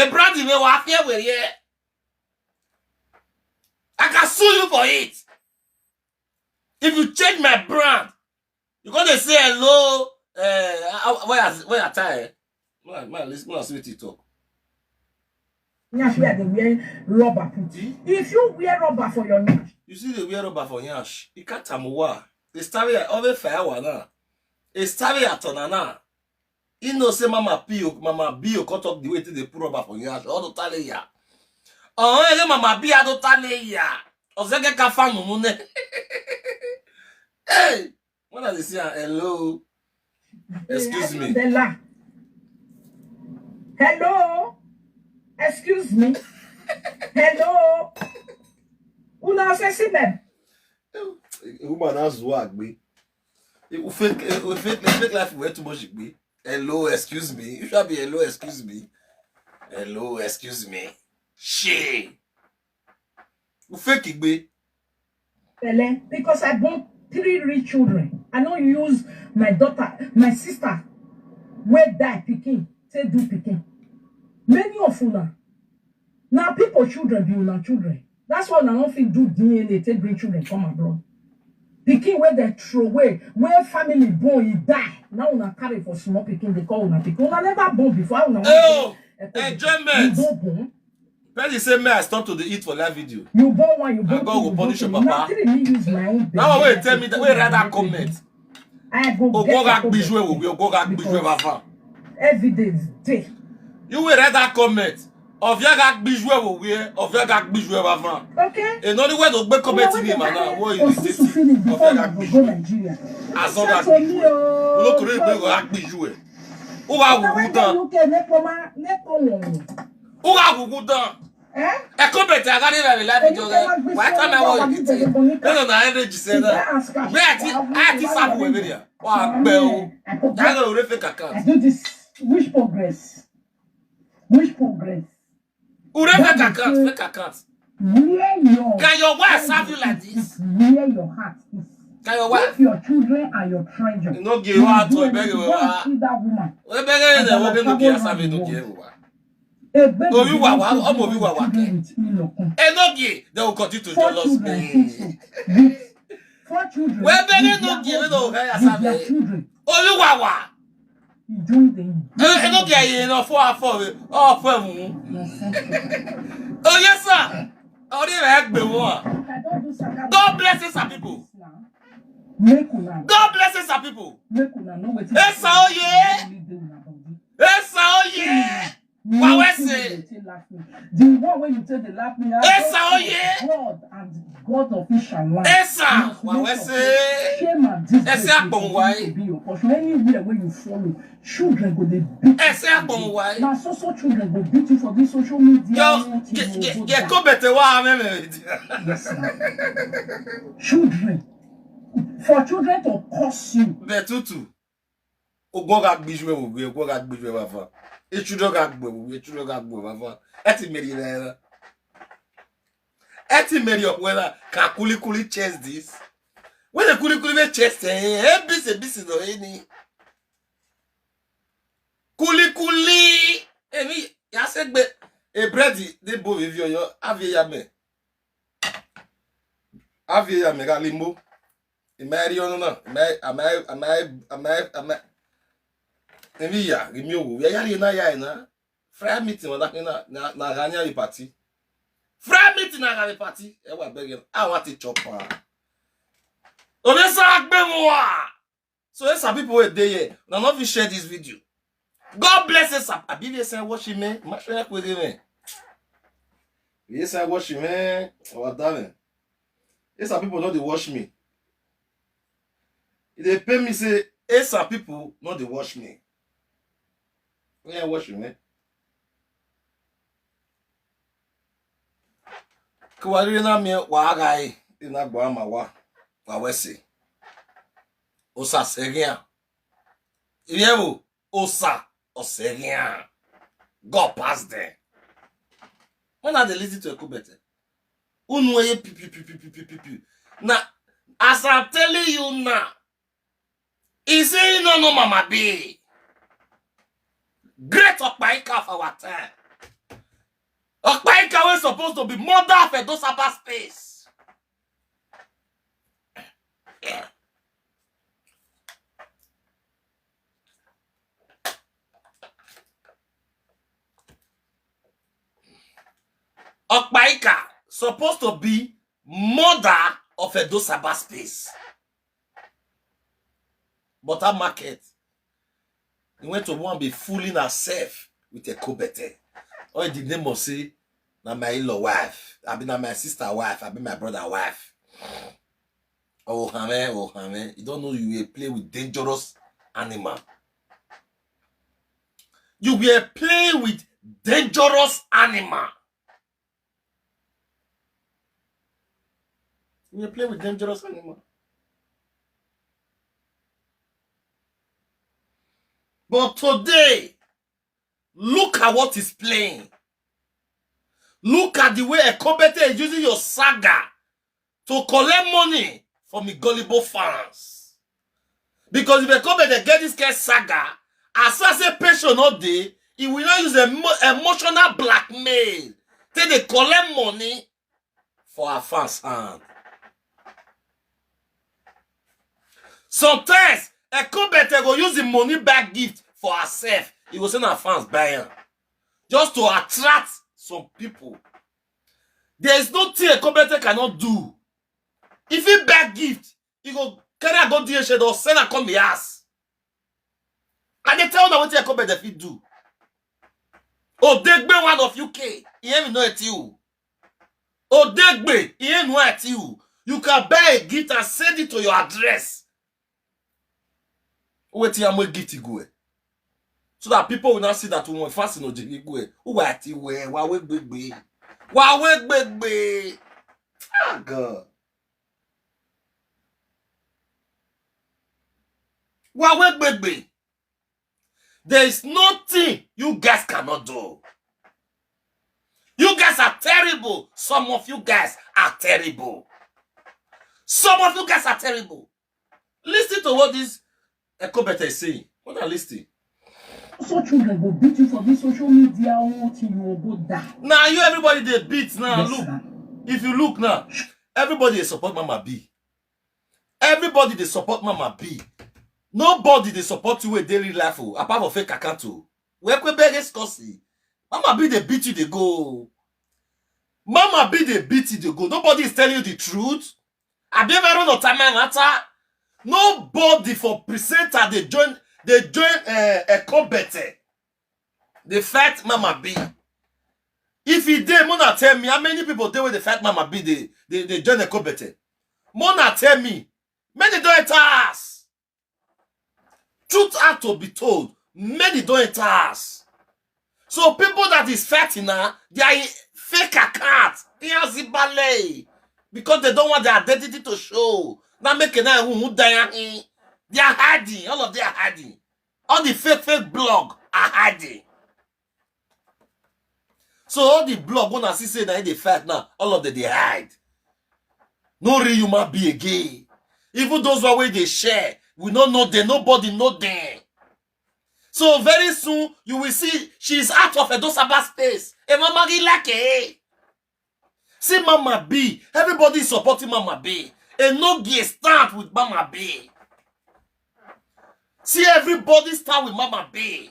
A brand me wàá fẹ́ wèrè ẹ. I can sue you for it. If you change my brand, you gonna say hello. Uh, where where I tire? Man, man, listen, man, see what you talk. Nyash where they wear rubber put. If you wear rubber for your nyash, You see the wear rubber for Yash. He can't tamuwa. They starve at over fire now. They starve at Tonana. He know say Mama P, Mama B, you cut up the way they put rubber for Yash. All the tally ya. Oh, hey, Mama B, I don't tally ya. Ozege ka fan mune. Hey, when I say hello, excuse me. Bella. Hello? Excuse me? Hello? Una say see them. A woman has work, me. We fake, we fake, we fake life. We too much, me. Hello, excuse me. You should be hello, excuse me. Hello, excuse me. She. We fake it, me. Belle, because I born three rich children. I don't use my daughter, my sister, where die picking, say do picking. Many of una now people children be una children. That's why una no fit do D N A take bring children come abroad. Pikin wey dem throw away, wey family born, e die. Now una carry for small pikin, dey call una pikin. Una never born before, una wan Oh, born. Enjoyment. You don born. Person say me I stop to the eat for live video. You born one, you born God two, will you punish born your three. papa. Na three me use my own. Now Belle. wait, tell me that. Wait, write that comment. I go get Ogoga your Bijwe comment. will be Ogoga Bijwe Bafan. Evidence dey. You will write that comment. Oviaga Bijwe will wear Oviaga Bijwe Bafan. Okay. And only way to be comment in him now. What you say? Oviaga Bijwe. As long as Bijwe. Look, we go act Bijwe. Who are we done? Who are we done? Ẹ kó bẹ̀tẹ̀ agáde rẹ̀ láti jọ rẹ̀. Wà á tọ́ mi àwọn èyí tí. Nínú náà ẹni jì sẹ́nà. Bẹ́ẹ̀ àti àti sábò wẹ̀ mẹ́rin. Wà á gbẹ o. Dáná orí fẹ́ kàkà. I do this. Which progress? Which progress? Orí fẹ́ kàkà. Fẹ́ kàkà. Where your Can your wife serve you like this? Where your heart is. Can your wife? If your children are your treasure, You no give her to beg you. Go and see that woman. Wọ́n bẹ́ẹ̀ ni wọ́n kẹ́nu kí ẹ sábẹ́ nù kí ẹ wò wá. Egbe Obi dey wawa, children ọmọ obi wawa kẹ. With Ilokun. Enogie, they will continue to Four jealous children, me. so, so, with four children. Where they With don't their give it all, husband, guys, with have their it. children. Obi wawa. Enjoy the Enogie, you know, for for for. Nonsense. Oh yes, sir. Ọdí rẹ̀ gbé wọn. I don't do sarcasm God bless you, some people. now. Make una, God bless you, some people. make una know wetin. Esa oye. Really dey una body. Esa oye. Wa we say. Laugh me. The one wey you take dey laugh me, I Esa just oye! God and God of Ishawan. Esa, You wa must wese. Shame and disgrace Ese will akpọnwụ continue waye. To be your portion. Anywhere wey you follow, children go dey beat Ese you. Akpọnwụ waye. Na so so children go beat you for this social media. Yo, What you go die. Ekobete wa ame me. Yes, na. Children. For children to curse you. Betutu. Ogwo ga gbijwe wo gwe, ogwo ga gbijwe wa fa. Echudo ga gbe wo, echudo ga gbe wa fa. Eti meri na era. Eti meri okwela ka kuli kuli chest this. When the kuli kuli be chest eh, eh, busy busy no any. Kuli kuli. Emi ya se gbe e bread de bo vi yo, avie ya me. Avie ya me ga limbo. Imeri ono na, imeri, ameri, ameri, ameri, ameri. Evi ya, gimi owo. Ya ya na ya na. Fry meeting wa na na na na ganya party. Fry meeting na ganya party. E wa beg him. I want to chop am. Onesa agbe mo wa. So yes, some people wey dey here. Una no fit share this video. God bless us. Abi dey say watch me. Ma share with me. Yes, I watch me. Our darling. Yes, some people no dey watch me. E dey pain me say yes, some people no dey watch me. When I watch me. Kuwari na mi wa ga e na gba ma wa. Wa wese. Osa segia. Iyewo. Osa, Osegian. God pass them. When I dey listen to Ekubete, unu eye piu piu piu piu piu piu piu piu. Now, as I'm telling you now, he say he no know Mama B. Great Okpaika of our time. Okpaika wey supposed to be mother of Edo Saba space. Okpaika supposed to be mother of Edo Saba space. But her market, he went to one be fooling herself with a Kobete. All the name of say, na my in-law wife, I be na my sister wife, I be my brother wife. Oh, hame, oh, hame. You don't know you will play with dangerous animal. You will play with dangerous animal. You will play with dangerous animal. But today, look at what is playing. Look at the way Ekobete is using your saga to collect money from the gullible fans. Because if Ekobete get this kind saga, as far as a patient not dey, he will not use emo emotional blackmail. Take dey collect money for her fans hand. Sometimes Ekobete go use the money buy gift for herself. He go send her fans buy am just to attract some people. There is nothing Ekobete cannot do. If he buy gift, he go carry her go D H L or send her come the house. I dey tell una wetin Ekobete fit do. Odegbe one of U K, he ain't know it you. Odegbe, he ain't know it you. You can buy a gift and send it to your address. Wetin am wey gift go eh? So that people will not see that we fasting no jigi go eh. Who wa ti we wa we gbegbe. Wa we gbegbe. Ah God. Wa we gbegbe. There is nothing you guys cannot do. You guys are terrible. Some of you guys are terrible. Some of you guys are terrible. Listen to what this Ekobete is saying. What are listening? So children go beat you for this social media until you go die. Now you everybody they beat now. Yes, look, sir. If you look now, everybody dey support Mama B. Everybody dey support Mama B. Nobody dey support you with daily life oh, apart from fake account oh. Where kwe beg scosi? Mama B dey beat you dey go. Mama B dey beat you dey go. Nobody is telling you the truth. Abi ever run of time matter. Nobody for presenter dey join dey join uh, Ekobete. Dey fight Mama B. If e dey, mona tell me how many people dey wey dey fight Mama B, dey dey dey join Ekobete. Mona tell me, many don enter house. Truth had to be told, many don enter house. So people that is fighting now, they are in fake account. They are zibale because they don't want their identity to show. Now make it now who die. They are hiding. All of them are hiding. All the fake fake blog are hiding. So all the blog when I see say that they fight now, all of them they hide. No real human being again. Even those one wey dey share, we no know them. Nobody know them. So very soon you will see she is out of Edo Sabbath space. E ma magi like e. See Mama B, everybody is supporting Mama B. E no get stand with Mama B. See everybody stand with Mama B.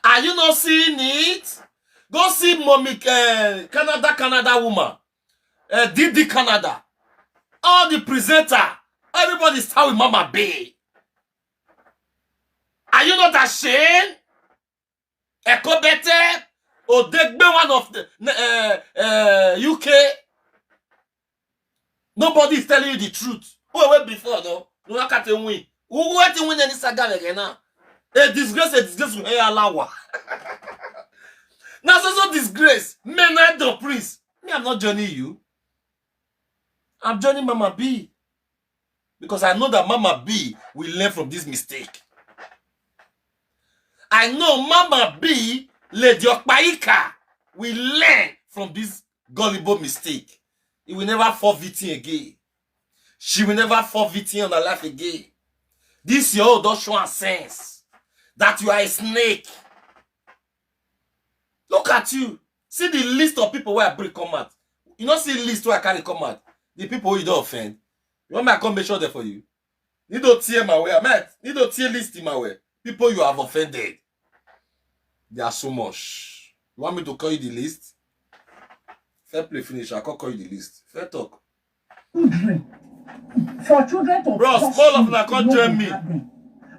Are you not seeing it? Go see Mommy uh, Canada, Canada woman, uh, D D Canada. All the presenter, everybody stand with Mama B. Are you not ashamed? Ekobete, Odegbe, one of the uh, uh, U K. Nobody is telling you the truth. Who went before though? No one can win. Who went to win any saga again now? A disgrace, a disgrace with Eyalawa. Now so so disgrace. Men I don't please. Me, I'm not joining you. I'm joining Mama B. Because I know that Mama B will learn from this mistake. I know Mama B, Lady Okpaika, will learn from this gullible mistake. He will never fall victim again. She will never fall victim in her life again. This your own don show her sense that you are a snake. Look at you. See the list of people where I bring come out. You know, see the list where I carry come out. The people you don't offend. You want me to come make sure there for you? Need to tear my way. I meant, need to tear list in my way. People you have offended. They are so much. You want me to call you the list? Fair play finish. I can't call you the list. Fair talk. Children. For children to Bros, curse all of you, una come you no join go me. Have them.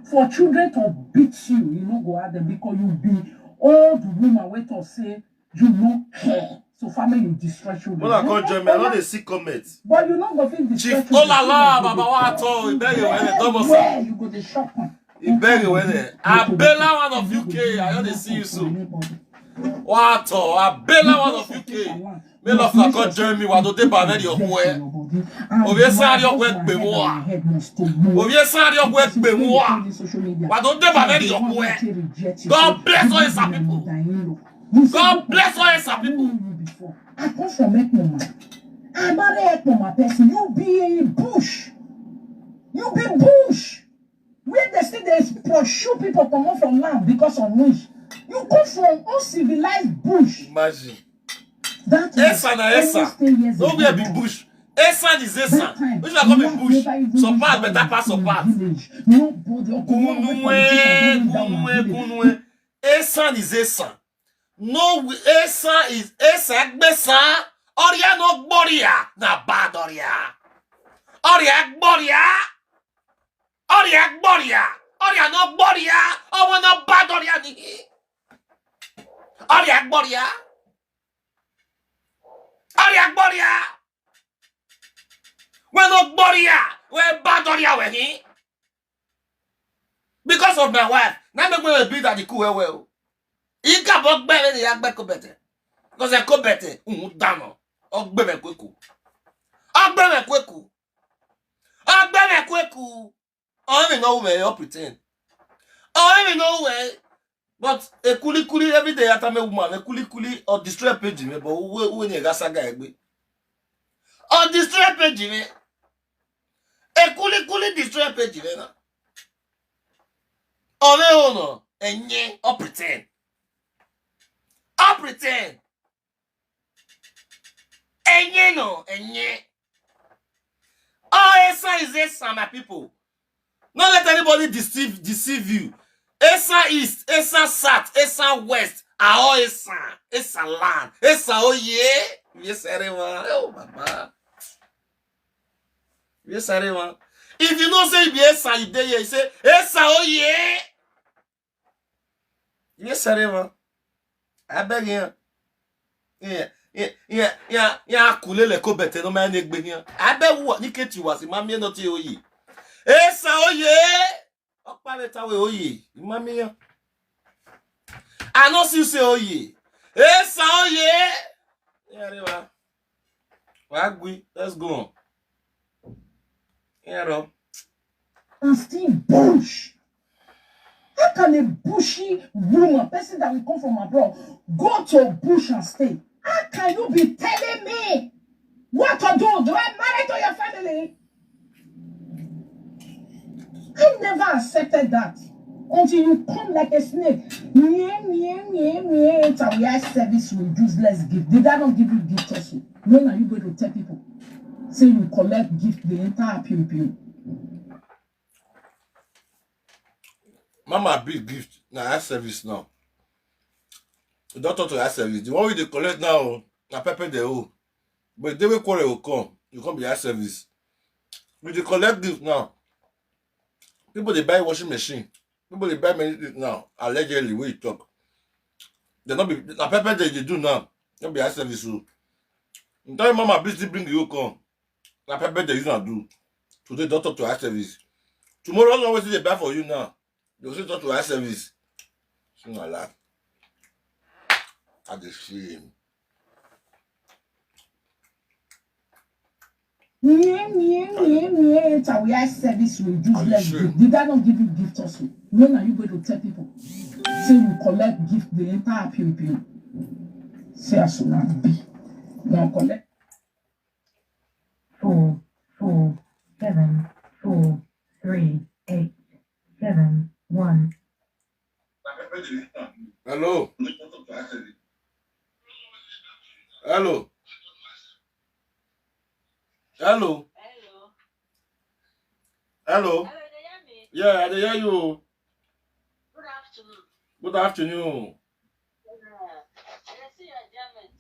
For children to beat you, you no go have them because you be old woman wey talk say you no care. So family you destroy children. Una You come no join me. I no care. Dey see comment. But you no go fit destroy Chief children. Olala, Children go Baba dey Wato, curse you. Iberi Wele, Domosa. Where you go dey shop am? Iberi Wele. Abela, one of U K. I no Dey see you so. Wato, Abela, one of U K. May love na come join me. Wado de ba very your boy. Ovie sari okwe pe mo a. Ovie sari okwe pe mo a. Wado de ba very your boy. God bless all his people. God bless all his people. I come from Ekpoma. I marry Ekpoma person. You be bush. You be bush. Where they say they pursue people comot from land because of which you come from uncivilized bush. Imagine. That Esa na Esa. Almost ten years No ago where be now. bush. Esa is Esa. That time, Which one come be land bush? never even Some reach part down better to pass some the part. Village. Nobody. Kunue, kunue, kunue. Esa is Esa. No, we- Esa is Esa Gbesa. Oria no Gboria. Na bad Oria. Oria Gboria. Oria Gboria. Oria no Gboria. Omo no bad Oria ni. Oria Gboria. Oria Gboria. We no Gboria. We bad Oria we ni. Because of my wife. Na me we be that the cool well well. Ika bo gbe we ya gbe ko bete. Because I ko bete. Un dano. Ogbe me kweku. Ogbe me kweku. Ogbe me kweku. All we know we all pretend. All we know we. But a kuli kuli every day after me woman, a kuli kuli or destroy page me, but we we ni gasa guy gbe. Or destroy page me. A kuli kuli destroy page me na. All we know, enye or pretend. Or pretend. Enye no, enye. Oh, Esa is Esa, my people. Not let anybody deceive deceive you. Esa East, Esa South, Esa West, Ao Esa, Esa Land, Esa Oye. Yes, everyone. Oh, Baba. Yes, everyone. If you know say you be Esa, you dey here, you say, Esa Oye. Yes, everyone. Abeg here. Yeah, yeah, yeah, yeah, yeah, kulele ko bete no man egbe here. Abeg what? Niketi was, Imami, not you. Esa oye. Okpare tawe oye. Imami here. I no see say oye. Esa oye. Yeah, they were. Wagwi, let's go on. Yeah, Rob. And still bush. How can a bushy woman, person that will come from abroad, go to a bush and stay? How can you be telling me what to do? Do I marry to your family? I never accepted that until you come like a snake. Nye, nye, nye, nye, enter we have service with useless gift. Did I not give you gift also? When are you going to tell people? Say you collect gift, they enter pew pew. Mama big gift. Now I service now. The doctor to I service. The one we dey collect now, na pepper dey owe. But the day we quarrel will come, you come be I service. We dey collect gift now. People dey buy washing machine. People dey buy many things now. Allegedly, we talk. They not be na pepper they dey do now. Not be I service. So, you tell mama busy bring you come. Na pepper they use and do. Today, doctor to I service. Tomorrow, no wetin they buy for you now. You say talk to I service. Sing a lot. I dey shame. Nye, nye, nye, nye, enter we have service with useless gift. Did I not give you gift also? When are you going to tell people? Say you collect gift, they enter pew pew. Say as una be. Now collect. Four, four, seven, four, three, eight, seven, one. Hello. Hello. Hello. Hello. Hello, you dey hear me? Yeah, I dey hear you. Good afternoon. Good afternoon. Yeah. I dey see your enjoyment.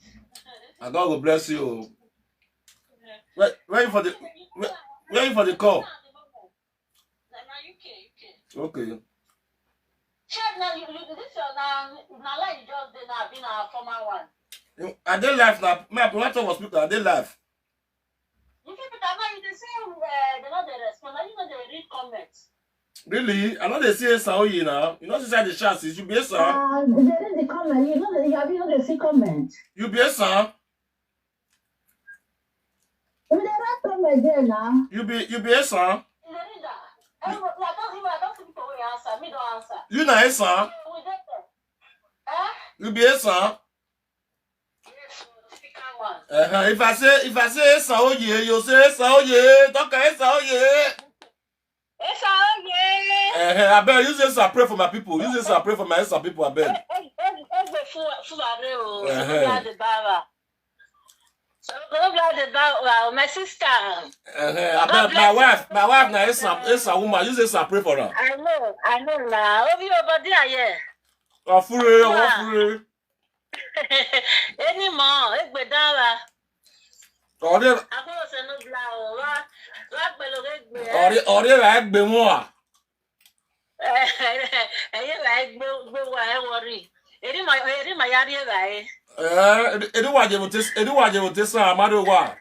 And God will bless you. Where, where you for the where, where you for the call? Na, na U K, U K. Okay. Chef, now you, you this your now, now like you just dey now, be na former one. You- I dey live now. My laptop was speaker. I dey live. You people that now you dey say uh, they no dey respond. Now you know they read comments. Really? I know they see Esa Oye now. You know, since I the chat, you be Esa. Uh, they read the comment. You know, you have you know they see comment. You be Esa. We dey write comment there now. You be you be Esa. You dey read am. Everybody, I don't even I don't see people wey answer. Me don answer. You na Esa. We dey there. Eh? You be Esa. Yes, o, the speaker one. Uh-huh. If I say if I say Esa Oye, you say Esa Oye. Talk Esa Oye. Esa Oye. Uh-huh. I beg use this and pray for my people. Use this and pray for my Esa people. I beg. Egbe fu fu are o. Uh-huh. Ogbla the bara. Ogbla the bara. My sister. Uh-huh. I beg my wife. My wife na Esa Esa woman. Use this and pray for her. I know. I know na. Obi obodi aye. Ofure, ofure. Eni mo egbe dara. Ore Akoro se no bla o. Wa wa pelu egbe. Ore ore ra egbe mo a. Eye ra egbe gbe wa e worry. Eri ma eri ma ya ri ra e. Eh, eri wa je mo te eri wa je mo te sa amado wa.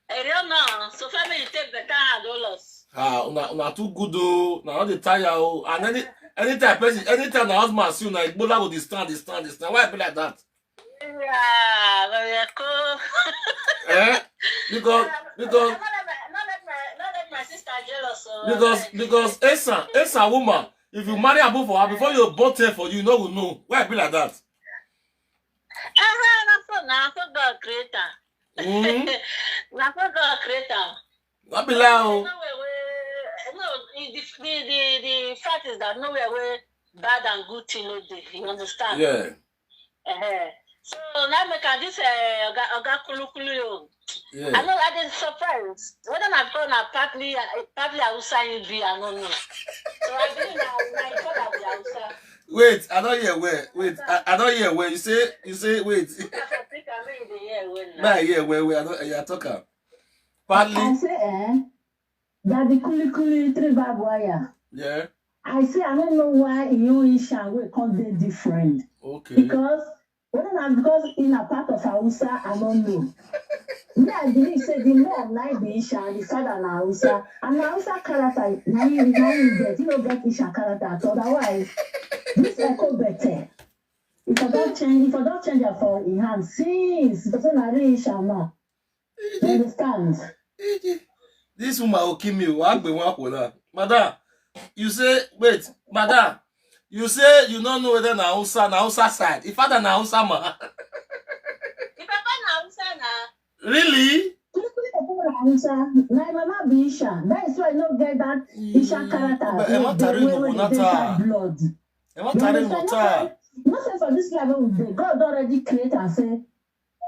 Eri o na so family take better hand o loss. Ah, una una too good o. Na all the tire o. And any anytime person anytime na husband see una igbola go dey stand dey stand dey stand. Why e be like that? Yeah, very cool. Eh? Because because Not let my, not let my, not let my sister jealous. Oh, because because Esa Esa woman, if you marry Abu for her before you born ten for you, you no go know. Why e be like that? Uh-huh, na so na so God create am. Mm-hmm. Na so God create am. No be lie o. No way wey no the the the the fact is that nowhere wey bad and good thing no dey. You understand? Yeah. Uh-huh. So now make am this uh, oga oga kulukulu o. Yeah. I know I dey surprise whether na because na partly uh, partly Hausa you be I no know. So I believe na na your father be Hausa. Wait, I don't hear where. Wait, I, I don't hear where. You say you say wait. Look at Africa, make you dey hear well now. Nah, hear where where I don't I talk am. Partly. I say eh, that the kuli kuli three barbed wire. Yeah. I say I don't know why in your Isha wey come dey different. Okay. Because whether na because he na part of Hausa, I no know. Me, I believe say the mom na be Isha and the father na Hausa. And na Hausa character na him na him get. He no get Isha character at all. Otherwise, this Echo better. If I don change, if I don change am for him hand since, because na real Isha now. You understand? This woman will kill me. Why be one for that? Madam, you say, wait, madam, you say you don't know whether na Hausa, na Hausa side. If father na Hausa man. If I find Hausa na. Really? Kulikuli people na Hausa. My mama be Isha. That is why I no get that Isha character. But Emma Tari Wey- wey- wey dey Monata. inside blood. Emma You Tari understand? Mota. No say for this life wey we dey, God don already create am say,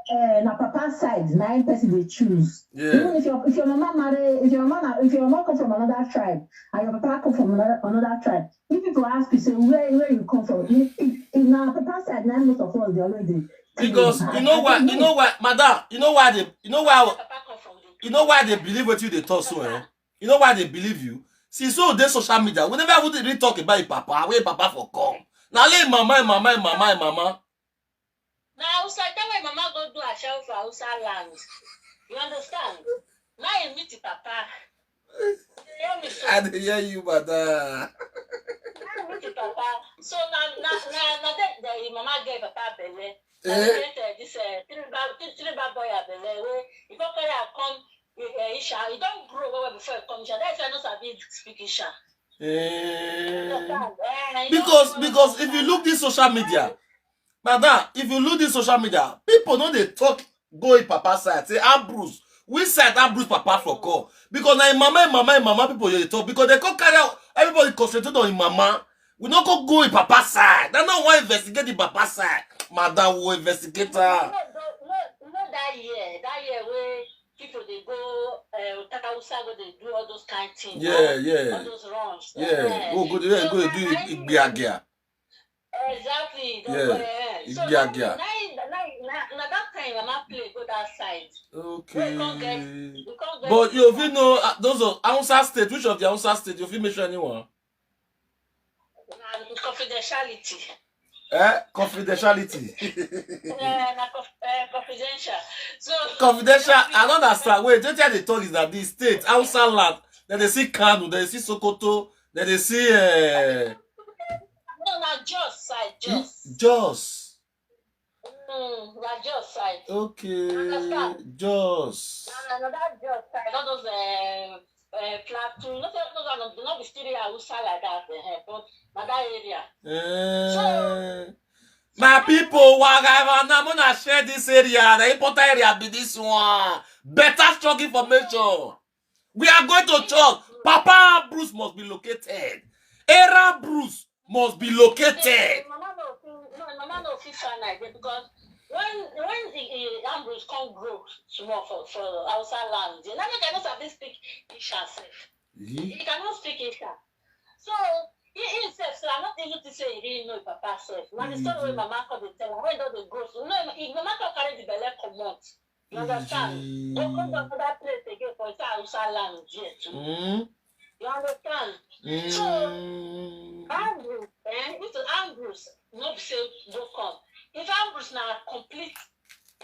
eh, na papa side na him person dey choose. Yeah. Even if your if your mama marry, if your mama na- if your mama come from another tribe and your papa come from another, another tribe, if people ask you say where where you come from, if, if, if na papa side na most of us dey always dey. Because you know why, you know why, madam, you know why they, you know why, Papa come from the. you know why they believe what you they talk so, eh? You know why they believe you? See, so they social media, whenever we really talk about your papa, where your papa for come. Now let mama, mama, mama, mama. Na Hausa, that way mama go do ashawo for Hausa land. You understand? Now you meet the papa. You hear me so? I dey hear you, madam. Now you meet the papa. So na na na na that the mama get papa belle. Eh? Eh? This uh, three bar three bar boy belle. Wey you go carry her come. Uh, Isha, you don grow well well before you come Isha. That's why I no sabi speak Isha. Eh. Understand? Eh, you Because don grow because well if you well. Look this social media, madam, if you look this social media, people know they talk go in papa side, say Ambrose, which side Ambrose papa for call? Because na him mama, him mama, him mama people they talk because they come carry out everybody concentrate on him mama. We no go go in papa side. That's not why investigate the papa side. Madam will investigate her. No, no, no, no, that year, that year where people they go, uh, Takausa go they do all those kind things. Yeah, All yeah. those runs. Yeah. Oh, go there, go do it. Igbiagia. Exactly. Yeah, Go there. So Igbiagia. Now, now, now, now that time, mama play go that side. Okay. We can't get- We can't get But you fit know uh, those of Hausa state, which of the Hausa state you fit mention anyone? And confidentiality. Eh? Confidentiality. Uh, na conf- uh, confidential. So Confidential. I don't understand. Wait, what they talk is that the state, Hausa land, then they see Kano, then they see Sokoto, then they see uh, No, na Jos side, Jos. Jos. Mm, na Jos side. Okay. Understand? Jos. Na na that Jos side. All those uh, uh, Plateau. No, no, no, no, no be still Hausa like that. Uh, but na that area. Eh. My people, whatever now, gonna share this area. The important area be this one. Better strong information. We are going to church. Papa Bruce must be located. Era Bruce must be located. Mama no fit, no, mama no fit find like that because when when the uh, Ambrose come grow small for for Hausa land, you know, I no sabi speak Isha sef. He cannot speak Isha. So he himself, so I'm not even to say he didn't know papa self. Now the story when mama come dey tell her, when don dey grow, so no, if mama come carry the belle comot, you understand? Go come to another place again for inside Hausa land there too. Mm. You understand? Mm. Ambrose, eh? If to Ambrose, no be say go come. If Ambrose na complete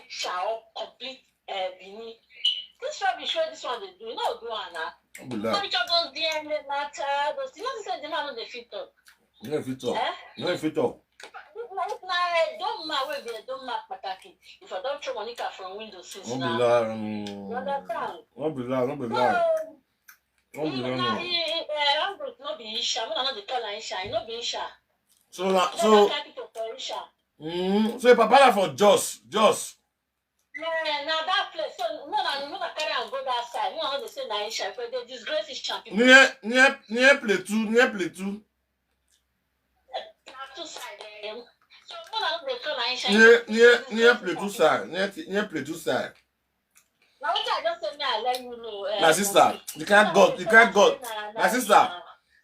Isha or complete uh, Benin, this rubbish wey this one dey do, you know, do am na. No be No lie. be just those D N A matter, those things. You know say the man no dey fit talk. No fit talk. Eh? No fit talk. If na if na Edoma wey be Edoma pataki, if I don throw Monica from window since No be now. lie. Mm. You understand? No be lie. No be So, lie. No be he lie. na No. he, uh, Ambrose no be Isha. Make I no dey call am Isha. He no be Isha. So na So so. That kind people for Isha. Mm, so your papa na for Jos, Jos. Eh, na that place. So no na no na carry am go that side. No, I no dey say na Isha. If they disgrace Isha people. Near near near Plateau, near Plateau. Na two side. Eh. So no na no dey call am Isha. Near near near Plateau side, near near Plateau side. Na wetin I just say me I let you know. Eh, My sister, the kind God, the kind God, my sister,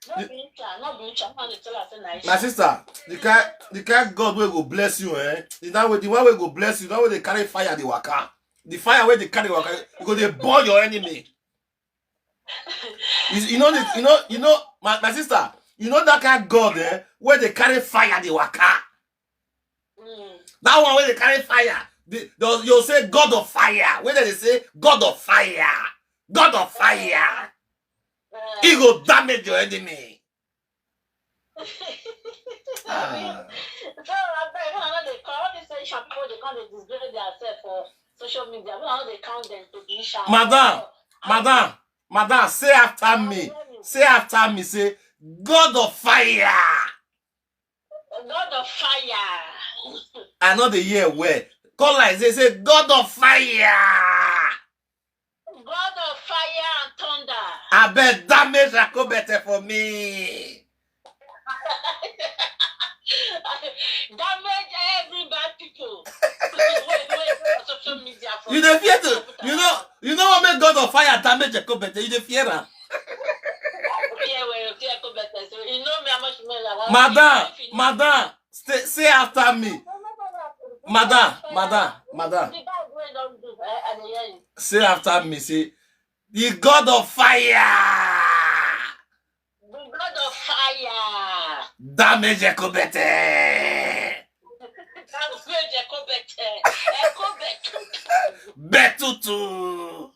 No be Isha, no be Isha. No dey tell her say na Isha. My sister, the kind the kind God wey go bless you, eh? The that way, the one wey go bless you, that way they carry fire the waka. The fire wey they carry waka, you go dey burn your enemy. You, you know this, you know, you know, my, my sister, you know that kind God, eh? Where they carry fire the waka. That one wey dey carry fire, the, the, you say God of fire. Wey dem dey say God of fire, God of fire. He go damage your enemy. Ah. So abeg, una no dey call all these Asian people. Dey come dey disgrace themselves for social media. Una no dey count them to the Asian. Madam, madam, madam, say after me. Say after me. Say, God of fire. God of fire. I no dey hear well. Call like say, say, God of fire. God of fire and thunder. Abeg, damage Akobete for me. Damage every bad people. Wait, wait, wait, social media for You dey fear to, you know, you know what make God of fire damage Akobete? You dey fear am. Fear well, fear Akobete. So you know me, how much money I want. Madam, madam, stay, say after me. Madam, madam, madam. The bad way don do, eh, I dey hear you. Say after me, say, the God of fire. The God of fire. Damage Ekobete. Damage Ekobete. Ekobete. Betutu.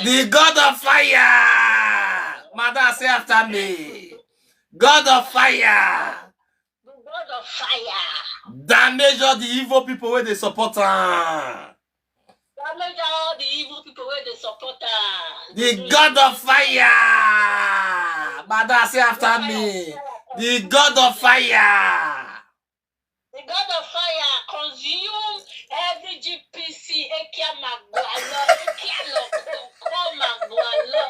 The God of fire. Madam, say after me. God of fire. The God of fire. Damage all the evil people wey dey support am. Damage all the evil people wey dey support am. The God of fire. Madam, say after me. The God of fire. The God of fire consume every G P C, Ekia Magwalo, Ekia Loko, Magwalo.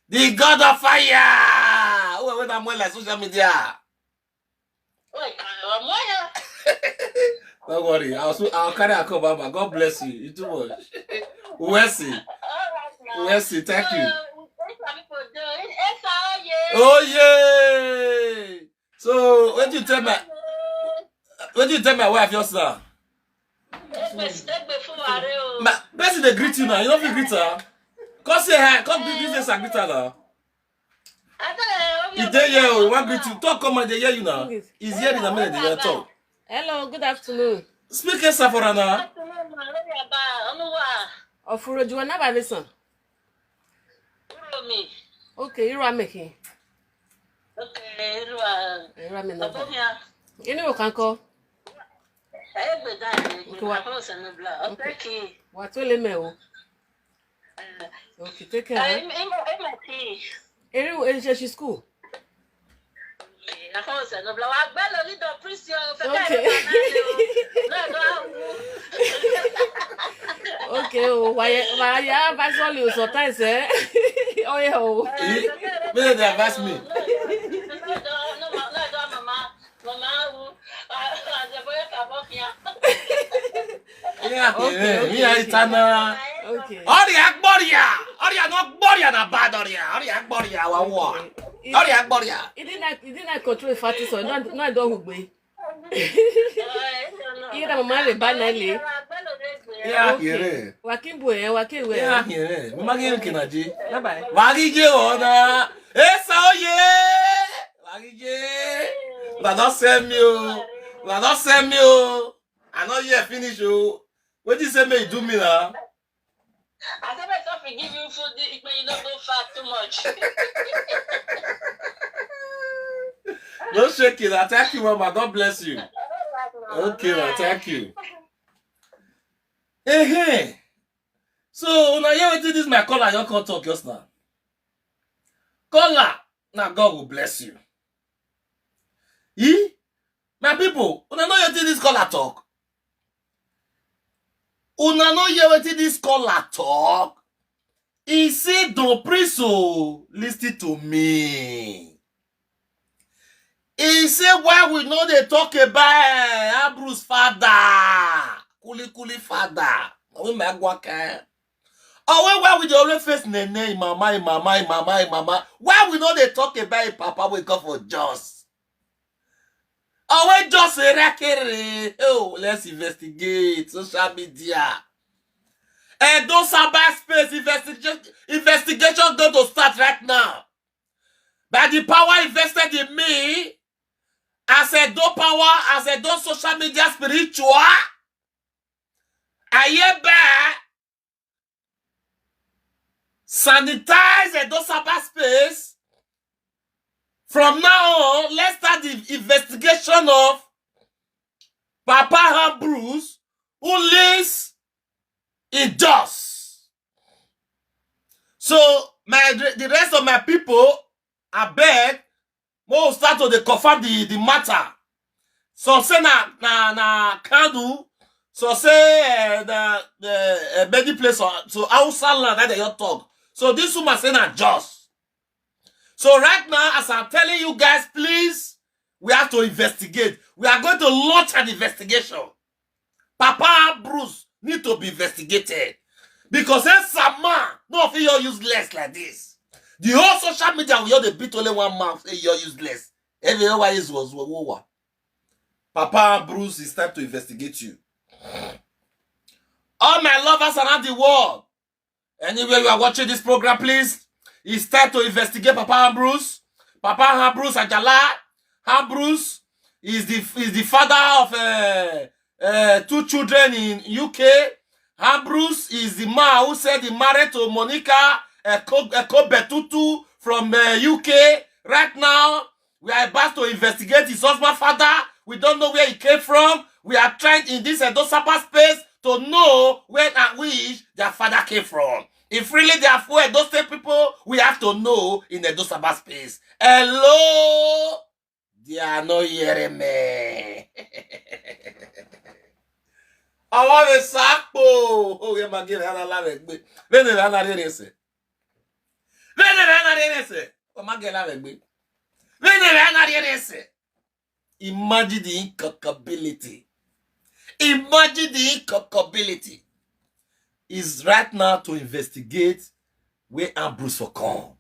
The God of fire. Who wey na more like social media? Wait, uh, Moya. Don't worry, I'll, so- I'll carry her come, Baba. God bless you. You too much. We'll see. All right now. We'll see. Thank you. So, wetin some people do? It's all you. Oh yeah. So, what do you tell my, what do you tell my wife just now? Egbe, egbe fún wa rẹ o. Ma, person dey greet you now. You no fit greet her. Come say hi. Come greet this and greet her now. I tell her, oh, He dey here, oh, he wan greet you. Talk, come, I dey hear you now. He's here in a minute, dey hear talk. Hello, good afternoon. Speak Esa for her now. Afternoon, ma. Lórí àbá, Olúwa. Ọ̀fùrọ̀jù wọn náà bá mi sàn. Kúrò mi. Okay, irú àmì kì í. Okay, irú à. Irú àmì náà bá. Ọ̀bọ̀n mi à. Inú ò kàn kọ́. Ẹ gbé dáa, ẹ gbé Okay, wa. Àbọ̀ òsè mi bla. Ọ̀pẹ́ Okay. kì í. Wà tó lé mẹ́ o. Eh, Okay, take care. eh, Huh? Im- im- im- Eri wo eje shi school. Àbọ̀ òsè mi bla. Wà gbẹ́ lórí dọ̀ Priscilla. Fẹ́ ká Okay. ẹ̀ lọ́dọ̀ náà ni o. Náà ló á wú. Okay, oh, why, why, yeah, advise all you sometimes, eh? Oh, yeah, oh. Eh, Make dem dey advise me. Náà ló á wú. Mama, mama, mama, mama, who? Ah, ah, the boy can walk here. Yeah, Okay, yeah, okay, yeah, okay. It's an, uh, Okay. Ọrịa gbọrịa. Ọrịa no gbọrịa na bad ọrịa. Ọrịa gbọrịa, wa wa. Okay. Ọrịa gbọrịa. He didn't like, he didn't like control the fat, so no, no, I don't hugbe. Iye na mama le ba na le. Yeah, Okay. here. Wakimbo eh, wakimbo Yeah, eh. here. Mama gị nke na ji. Bye bye. Wagije ona. Esa oye. Wagije. Una don sell me o. Una don sell me o. I no hear finish o. Wetin say make you do me na? I said, "Make God forgive you for the, but you don't go far too much." No shake it. I thank you, Mama. God bless you. All right, ma. Okay, ma. Bye. Thank you. Hey, hey. So, una hear wetin this my caller don come talk just now? Caller, na God will bless you. Eh? My people, una no hear wetin this caller talk? Una no hear wetin this caller talk? He say, "Don Prince o, listen to me." He say, "Why we no dey talk about Abru's father? Kuli Kuli father. Na we make work, eh? Or why, why we dey always face Nene, him mama, him mama, him mama, him mama? Why we no dey talk about him papa wey come for Jos? Or when Jos say, 'Rakere, oh, let's investigate social media.'" And those cyber space investigation, investigation going to start right now. By the power invested in me, Edo power, as Edo social media spiritual, I hereby sanitize Edo cyberspace. From now on, let's start the investigation of Papa Ambrose, who lives in Jos. So, my, the rest of my people, I beg, we will start to dey confirm the, the matter. Some say na, na, na candle, some say, eh, na, eh, eh, many place, so, so outside land that they don't talk. So this woman say na Jos. So right now, as I'm telling you guys, please, we have to investigate. We are going to launch an investigation. Papa Ambrose need to be investigated. Because if some man, no, if you're useless like this, the whole social media will, you're the beat only one man, say you're useless. Everywhere is was over. Papa Ambrose, it's time to investigate you. All my lovers around the world, anywhere you are watching this program, please, it's time to investigate Papa Ambrose. Papa Ambrose Ajala. Ambrose is the, is the father of, uh, uh, two children in U K. Ambrose is the man who said he married to Monica Eko-, Ekobetutu from, uh, U K. Right now, we are about to investigate his husband father. We don't know where he came from. We are trying in this Edo cyberspace to know where and which their father came from. If really they are for Edo State people, we have to know in Edo cyberspace. Hello? They are not hearing me. Awa we sakpo. Oh, we ma give ana la we gbe. We ne ana re se. We ne ana re se. O ma give la we gbe. We ne ana re se. Imagine the incompatibility. Imagine the incompatibility. Is right now to investigate where Ambrose for come.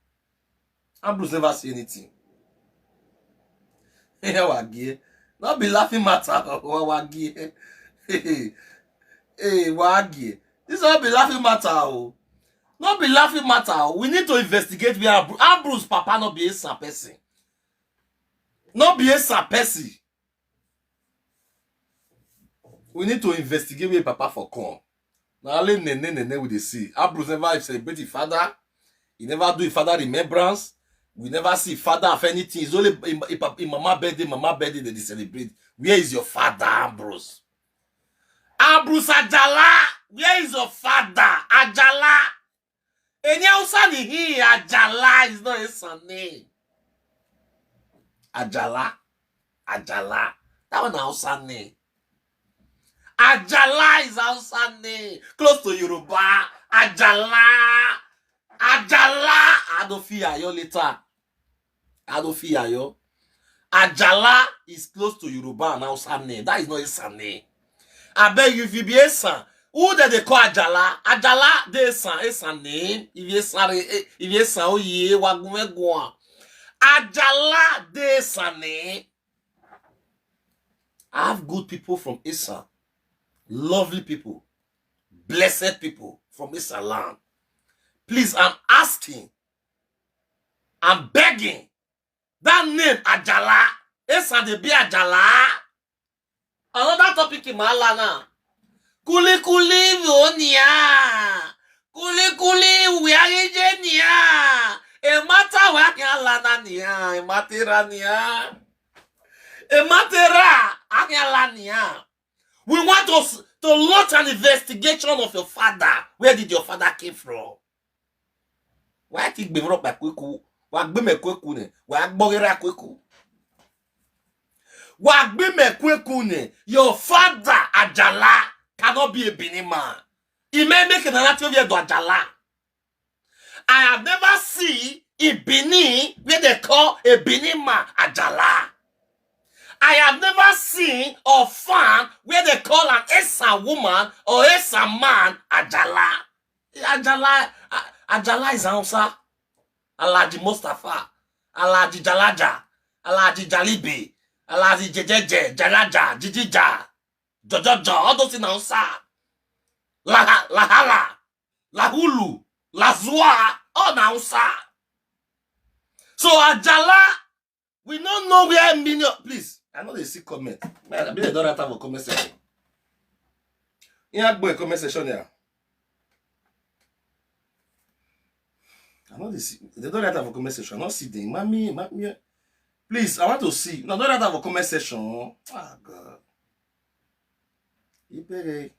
Ambrose never see anything. Hey, wagie. Not be laughing matter. Wagie. Hey, wagie. This not be laughing matter. Oh. Not be laughing matter. Oh. We need to investigate where Ambrose, Ambrose papa not be a person. Not be a person. We need to investigate where papa for come. Now only nene nene we dey see. Ambrose never celebrate his father. He never do his father remembrance. We never see father of anything. It's only in, in, in mama birthday, mama birthday they dey celebrate. Where is your father, Ambrose? Ambrose Ajala, where is your father? Ajala. Any Hausa ni he, Ajala is not his name. Ajala. Ajala. That one Hausa name. Ajala is Hausa name. Close to Yoruba. Ajala. Ajala. I don't fear you later. I don't fear you. Ajala is close to Yoruba and Hausa name. That is not his name. I beg you, if you be a son, who that they call Ajala? Ajala, they son, a son name. If you son, if you son, oh yeah, wagume guan. Ajala, they son name. I have good people from Issa, lovely people, blessed people from Issa land. Please, I'm asking, I'm begging, that name Ajala, Issa dey be Ajala. Another topic in my land now. Kuli kuli wonia. Kuli kuli wiarije nia. E mata wa ke alana nia. E matera nia. E matera ake alania. We want us to launch an investigation of your father. Where did your father came from? Why ti gbe mi rope kweku? Wa gbe me kweku ne. Wa gbogera kweku. Wa gbe me kweku ne. Your father Ajala cannot be a Benin man. He may make an narrative here to Ajala. I have never seen in Benin where they call a Benin man Ajala. I have never seen or found where they call an Esan woman or Esan man Ajala. Ajala, A-, Ajala is Hausa. Alhaji Mustafa, Alhaji Jalaja, Alhaji Jalibe, Alhaji Jejeje, Jalaja, Jijija, Jojojo, all those things na Hausa. Laha-, Lahala, Lahulu, Lazua, all na Hausa. So Ajala, we no know where million, please, I no dey see comment. Man, I be the daughter for comment section. Yeah, boy, comment section here. I no dey see. They don't write am for comment section. I no see them. Mommy, mommy. Please, I want to see. No, don't write am for comment section. Ah, God. Ibere.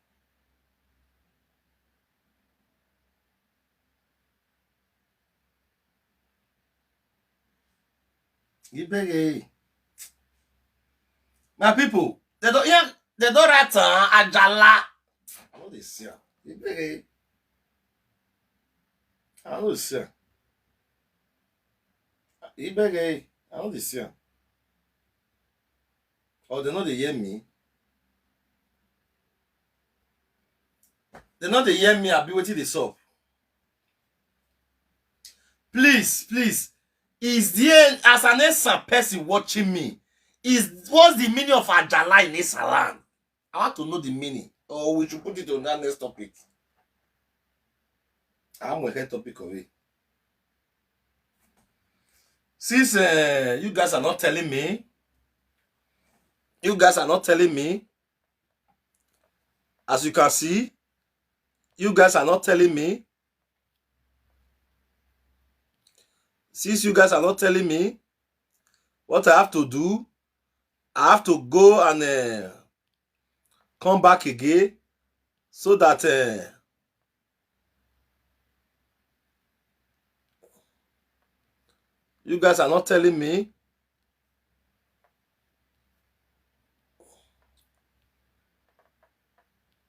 Ibere. My people, they don't, yeah, they don't write am. Ajala. I no dey see am. Ibere. I no dey see am. Ibere. I no dey see am. Or they no dey hear me. They no dey hear me. Abi wetin dey sup? Please, please. Is there, as an Esan person watching me, is, what's the meaning of Ajala in Esan land? I want to know the meaning. Or we should put it on that next topic. I'm a head topic of it. Since uh, you guys are not telling me, you guys are not telling me, as you can see, you guys are not telling me. Since you guys are not telling me what I have to do, I have to go and uh, come back again so that uh, you guys are not telling me.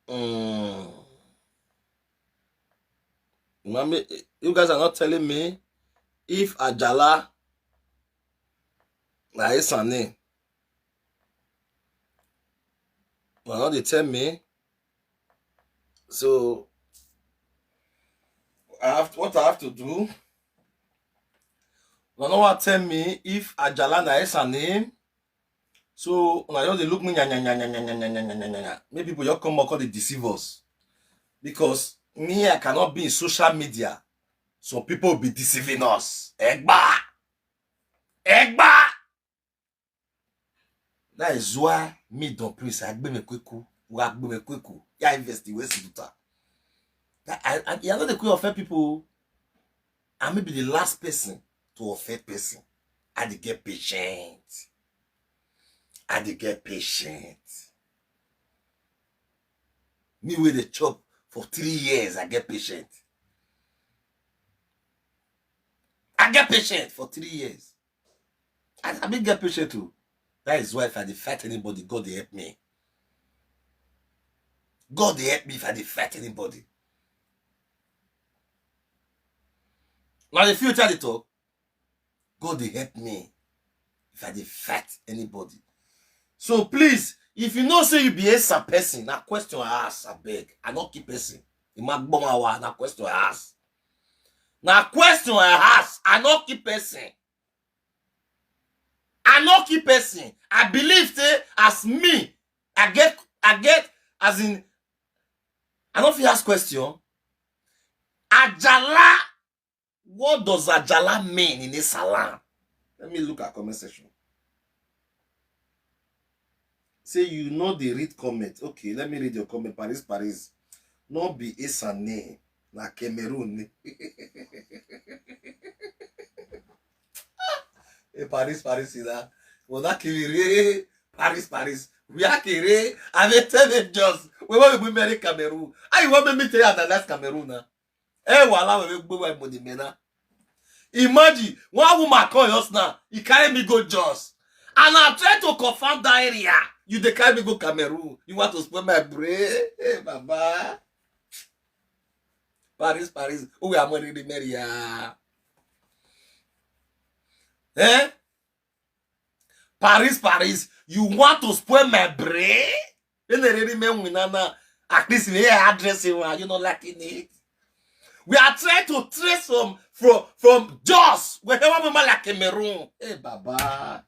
Mm. Mommy, you guys are not telling me if Ajala na Esan name. Una no dey tell me. So I have, what I have to do. Una no wan tell me if Ajala na Esan name. So una just dey look me nya nya nya nya nya nya nya nya nya nya. Make people just come up come dey deceive us, because me, I cannot be in social media. Some people be deceiving us. Egba, egba. That is why me, Don Prince, I gbeme kweku, wa gbeme kweku. Ya invest the West Luta. I, I, I no dey quick offend people. I may be the last person to offend person. I dey get patient. I dey get patient. Me wey dey chop for three years, I get patient. I get patient for three years. I, I been get patient too. That is why if I dey fight anybody, God dey help me. God dey help me if I dey fight anybody. Now the future dey talk. God dey help me if I dey fight anybody. So please, if you know say you be Esan person, na question I ask, abeg. I no kill person. Ima gboma wa, na question I ask. Na question I ask. I no kill person. I no kill person. I believe say as me, I get, I get, as in, I no fit ask question. Ajala, what does Ajala mean in Esan land? Let me look at comment section. Say you no dey read comment. Okay, let me read your comment. Paris, Paris. No be Esan name. Na Cameroon name. Hey, Paris, Paris, you know. Well, that Kiri, Paris, Paris. We are Kiri. I will tell them just. We want to marry Cameroon. I want me to analyze Cameroon now. Eh, wala we go buy money mena. Imagine, one woman call us now. He carry me go Jos. And I try to confirm that area. You dey carry me go Cameroon. You want to spoil my brain? Hey, Baba. Paris, Paris. Who we are married the Maria? Eh? Paris, Paris. You want to spoil my brain? Then they really men we now. At least we are addressing one. You not liking it. We are trying to trace from from from Jos, wherever we like Cameroon. Hey, Baba.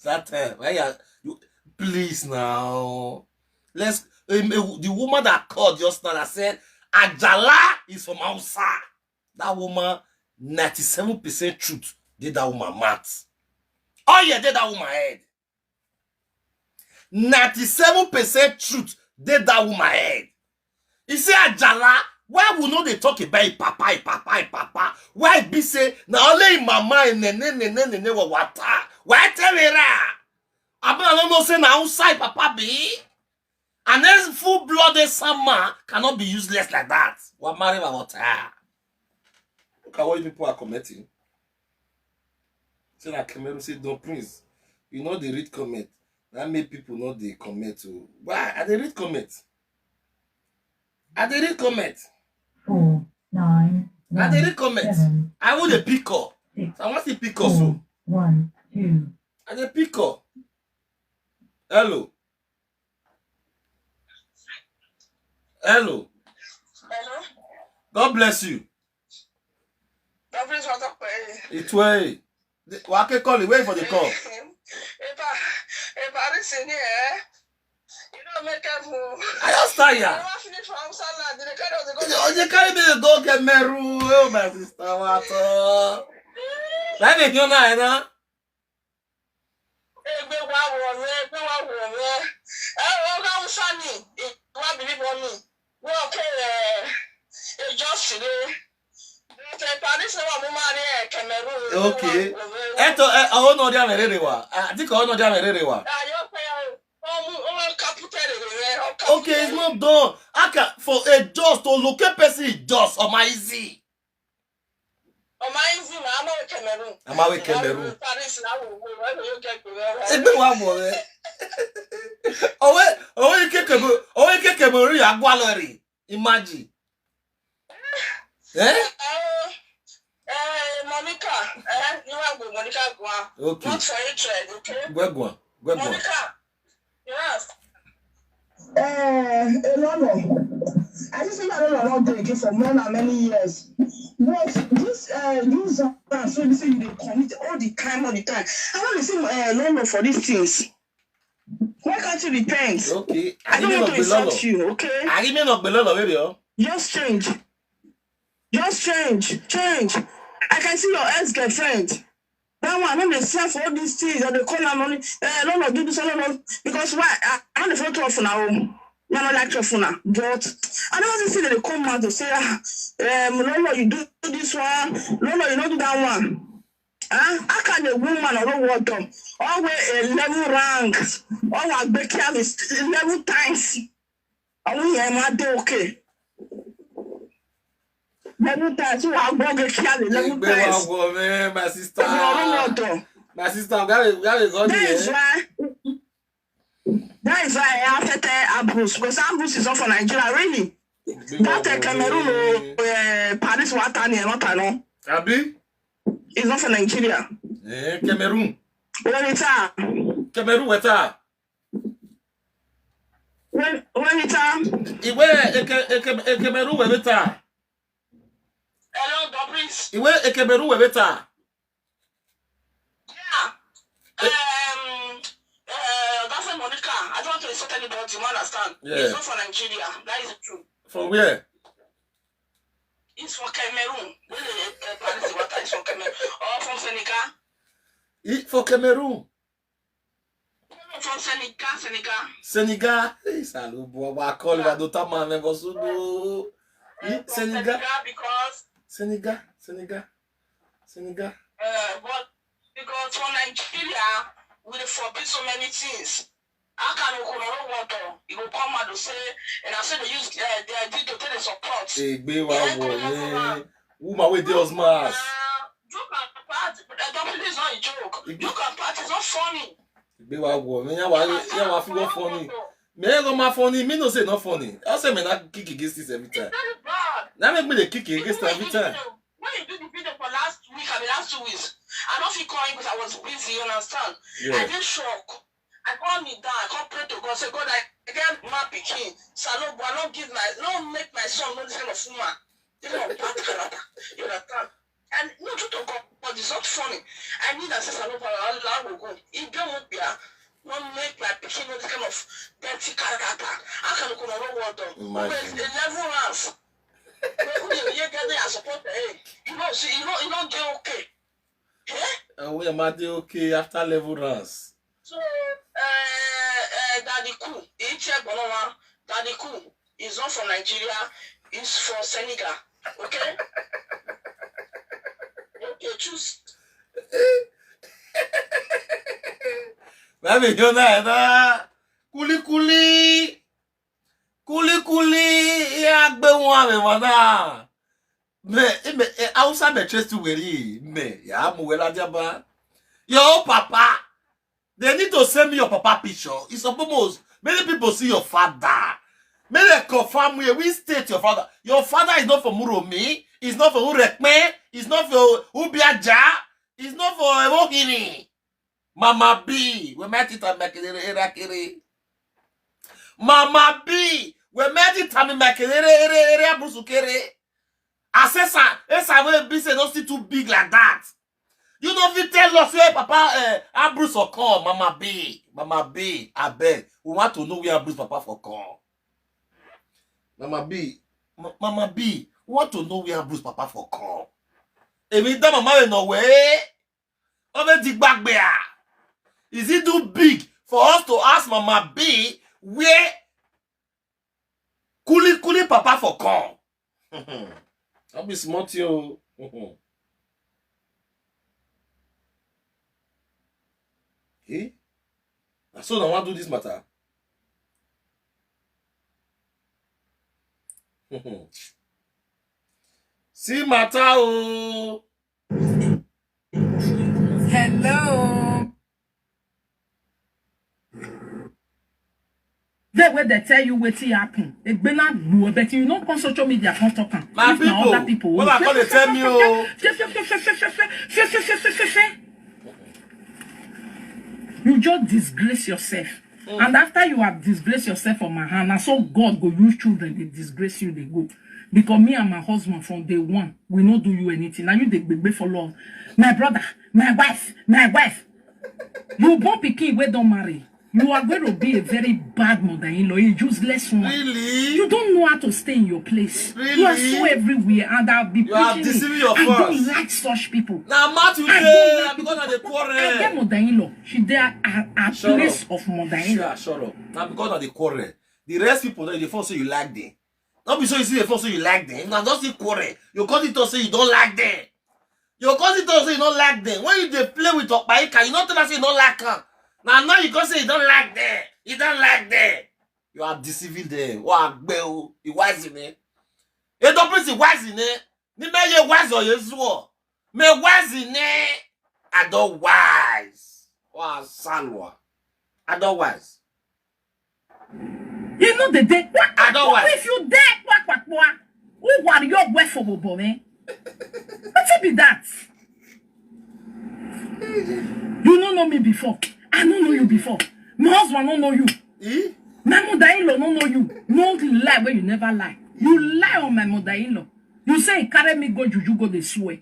That time, why you, you please now. Let's um, uh, the woman that called just now that said Ajala is from Hausa. That woman, ninety-seven percent truth. Did that woman mad? Oh yeah, did that woman head? Ninety-seven percent truth dey that woman head. He say, "Ajala, why we no dey talk about him papa, him papa, him papa? Why be say na only him mama, him nene, nene, nene, wawata? Why tell me that? Abi I no know say na outside papa be? And then full blooded sama cannot be useless like that." Wa marry my water. Look at what you people are commenting. Say na Cameroon, say Don Prince, you know they read comment. That make people know they comment. Oh. Why? I dey read comment. I dey read comment. Four, nine, I dey read comment. I want the pick up. I want the pick up. So one, two. I dey pick up. Hello. Hello. Hello. God bless you. God bless you, Doctor. It's way. Wa ke call, wait for the call. Epa, epa, listen here. You don't make a move. I just tired. You want finish from Salah? Did they carry us go? Oh, they carry me go Cameroon. Oh, my sister, what? Let me go now, now. Egbe wa wo re, egbe wa wo re. Eh, o ga Hausa ni, e wa believe on me. Wo ke, eh, e just re. But, eh, Paris na wa mo ma re, eh, Cameroon. Okay. Eto, eh, o no dia merere wa. Ah, diko o no dia merere wa. Ah, yo pe, eh, o mu, o kapute re, o kapute. Okay, it's not done. Aka, for a just to locate person is just on my easy. Amazing, I'm a Cameroon. I'm a Cameroon. Paris, now we, we, we, we get to where we Egbe wa mo re. Owe, owe ke Cameroon, owe ke Cameroon ya gwa lori. Imagine. Eh? Eh, eh, Monica, eh, you are good, Monica, go on. Okay. Not for hatred, okay? Gwe gwa, gwe gwa. Monica, yes. Eh, a lot of, I just think I don't know what they give for more than many years. But this, uh, this, uh, so this thing they commit all the time, all the time. I want to see, uh, Lolo for these things. Why can't you repent? Okay. I don't want to insult you, okay? I remain not below, really, oh. Just change. Just change. Change. I can see your ex-girlfriend. That one, when they sell for all these things, that they call her money, eh, no, no, do this, no, no. Because why? I, I don't follow two of una home. I don't like two of una. But I don't see that they come out to say, ah, um, no, no, you do this one. No, no, you don't do that one. Huh? How can a woman or a water always eleven ranks? Or I break her eleven times. Are we here? Am I okay? Eleven times. So I go get killed eleven times. Egbe wa wo, man, my sister. Ọ̀rọ̀ wọn dọ̀. My sister, we have a, we have a God here. That is why, that is why I have to tell Ambrose, because Ambrose is not for Nigeria, really. That, uh, Cameroon, uh, Paris, what time, not I know. Abi? It's not for Nigeria. Eh, Cameroon. When it's, uh, Cameroon, what's up? When, when it's, uh, Iwe, eke, eke, eke, Cameroon, what's up? Hello, Dobris. Iwe, eke, Cameroon, what's up? Yeah. Eh. Um, uh, that's Monica. I don't want to insult anybody, you understand? Yeah. It's not for Nigeria. That is the truth. From where? It's for Cameroon. When the, uh, Paris water is from Cameroon. Or from Senegal. It for Cameroon. From Senegal, Senegal. Senegal. Hey, salu, boy, wa call wa do tama me bosudo. Eh, from Senegal. Senegal because Senegal, Senegal, Senegal. Uh, but because for Nigeria, we dey forbid so many things. How can Okororo water? You go come out to say, and I say they use, uh, their deed to take the support. Egbe wa wo, eh. Woman wey dey us mass. Joke and party, uh, don't, please, not a joke. Joke and party is not funny. Egbe wa wo, me ya wa, ya wa fi wo funny. Me go ma funny, me no say not funny. I say me na kick against this every time. It's very bad. Now make me dey kick against every time. When you do the video for last week, I mean last two weeks, I don't feel calling because I was busy, you understand? Yeah. I did shock. I call me down, I come pray to God, say, "God, I get my pikin. Salobo, I don't give my, don't make my son know this kind of woman. This kind of bad character." You understand? And no, truth of God, but it's not funny. I need a sister, no, but I will go. If they won't be, don't make my pikin know this kind of dirty character. How can you go on road? Imagine. With eleven rounds. Who you, you get there and support, eh? You know, see, you know, you don't get okay. Eh? Uh, we are mad okay after eleven rounds. So, uh, uh, Cool. He check Bonowa. Daddy Cool. He's not from Nigeria. He's from Senegal. Okay? Okay, choose. Baby, you know that. Kuli kuli. Kuli kuli. Ya gbe wọn ame wana. Me, me, eh, Hausa me chase to weri. Me, ya mu wela diaba. Your papa. They need to send me your papa picture. It's almost many people see your father. May they confirm where we state your father. Your father is not for Muromi. He's not for Urekme. He's not for Ubiaja. He's not for Ewohini. Mama B, we met it at Makerere Erakere. Mama B, we met it at Makerere Ere Ere Abusukere. Assessor, esa wey be say no still too big like that. You no fit tell us where Papa uh, Ambrose Okon, Mama B, Mama B, abeg, we want to know where Ambrose Papa for come. Mama B, Ma- Mama B, we want to know where Ambrose Papa for come. Èmi dá màmá rẹ̀ nà wẹ́. Ọbẹ̀ di gbàgbé à. Is it too big for us to ask Mama B where Kuli Kuli Papa for come? No be small thing o. Eh? Na so na wan do this matter. See matter o. Hello. They wey dey tell you wetin happen. Egbena gbuo, but you no come social media come talk am. My If na people, other people, una come dey tell me o. You just disgrace yourself. And after you have disgraced yourself for my hand, na so God go use children dey disgrace you dey go. Because me and my husband from day one, we no do you anything. Now you dey gbegbe for love. My brother, my wife, my wife. You born pikin wey don marry. You are going to be a very bad mother-in-law, a useless one. Really? You don't know how to stay in your place. You are Really? So everywhere, and I'll be You are preaching it. Deceiving your I don't fans. Like such people. Na matter you I dey don't like because I dey I get quarrel. Mother-in-law. She dey at her Shut place up. Of mother-in-law. Shut, shut up. Na because I dey quarrel. The rest people, they force say you like them. No be so you see the force say you like them. If na just you quarrel, you come to say you don't like them. You come to say you don't like them. When you dey play with Opaika, you no tell us say you don't like am. Now now you come say you don't like them. You don't like them. You are deceiving them. Wa gbe o. You wise in it. You don't please wise in it. Ni me ye wise or ye zuo. Me wise in it. I don't wise. Wa salwa. I don't wise. You know the day. What, I don't what want- If you dare, what, what, what? Who are your wife for bobo, eh? What be that? You no know me before. I no know you before. My husband no know you. Eh? My mother-in-law no know you. No lie where you never lie. You lie on my mother-in-law. You say he carry me go juju go dey swear.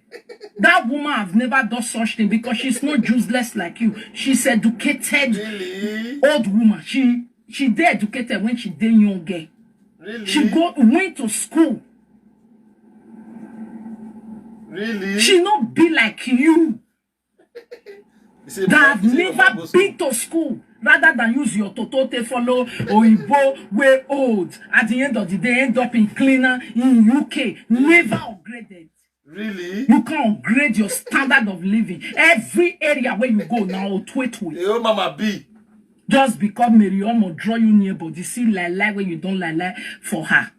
That woman have never done such thing because she's not useless like you. She's educated Really? Old woman. She she dey educated when she dey young girl. Really? She go went to school. Really? She no be like you. You see, That have you see, never Bible school. Been to school rather than use your toto to follow Oyibo wey old at the end of the day end up in cleaner in U K. Never upgraded. Really? You can't upgrade your standard of living. Every area where you go now, tweet with. Yo, Mama B. Just because Mary Omo draw you near body, see lie lie where you don't lie lie for her.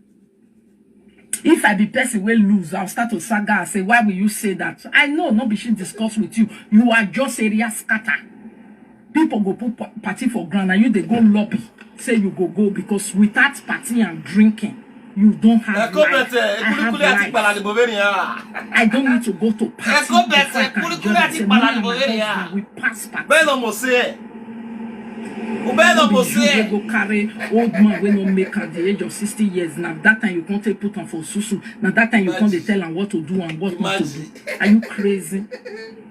If I be person wey lose, I'll start to saga and say, why will you say that? I know, not be she discuss with you. You are just area scatter. People go put pa- party for ground and you they go lobby. Say you go go because without party and drinking, you don't have Eko life. bete, I have kulikuli ati life. Balani Bovenia. I don't need to go to party. Eko bete, Before I can kulikuli enjoy ati myself. Me and Balani my Bovenia. husband, we pass party. Beno Mose. Ubeno No be you wey Mose. Go carry old man wey no make at the age of sixty years. Now that time you can't take put on for susu. Now that time you can't dey tell am what to do and what not to do. Imagine. Are you crazy?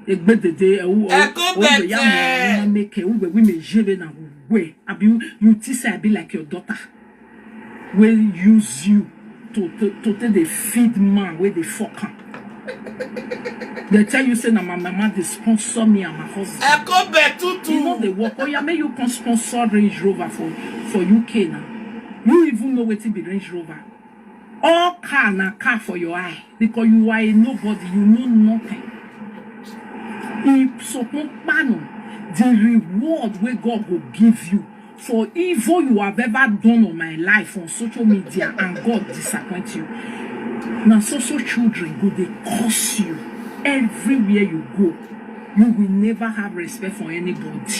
Egbedede, ewu, Eko owo, ya bete. mo, make, owo, we me jere na we. Abi you, you think say I be like your daughter? Wey use you to to to take dey feed man wey dey fuck am. They tell you say na my mama dey sponsor me and my husband. Eko betutu. You no dey work, oya, make you come sponsor Range Rover for for U K now. You even know wetin be Range Rover? All car na car for your eye, because you are a nobody, you know nothing. If sokun panu, the reward wey God go give you for evil you have ever done on my life on social media and God disappoint you. Na so so children go dey curse you everywhere you go. You will never have respect for anybody.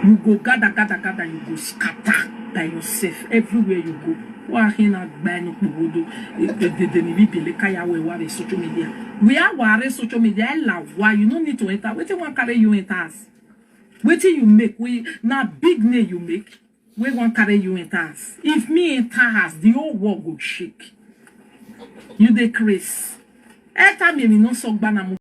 You go gather, gather, gather, you go scatter by yourself everywhere you go. Wa hina gbanu kpogodo, e, e, de, de, ni bi bele kaya we wa be social media. We are ware social media, e la wa, you no need to enter. Wetin wan carry you enter house? Wetin you make? We na big name you make. We wan carry you enter house. If me enter house, the whole world go shake. You dey craze. Enter me, me no so gbana mo.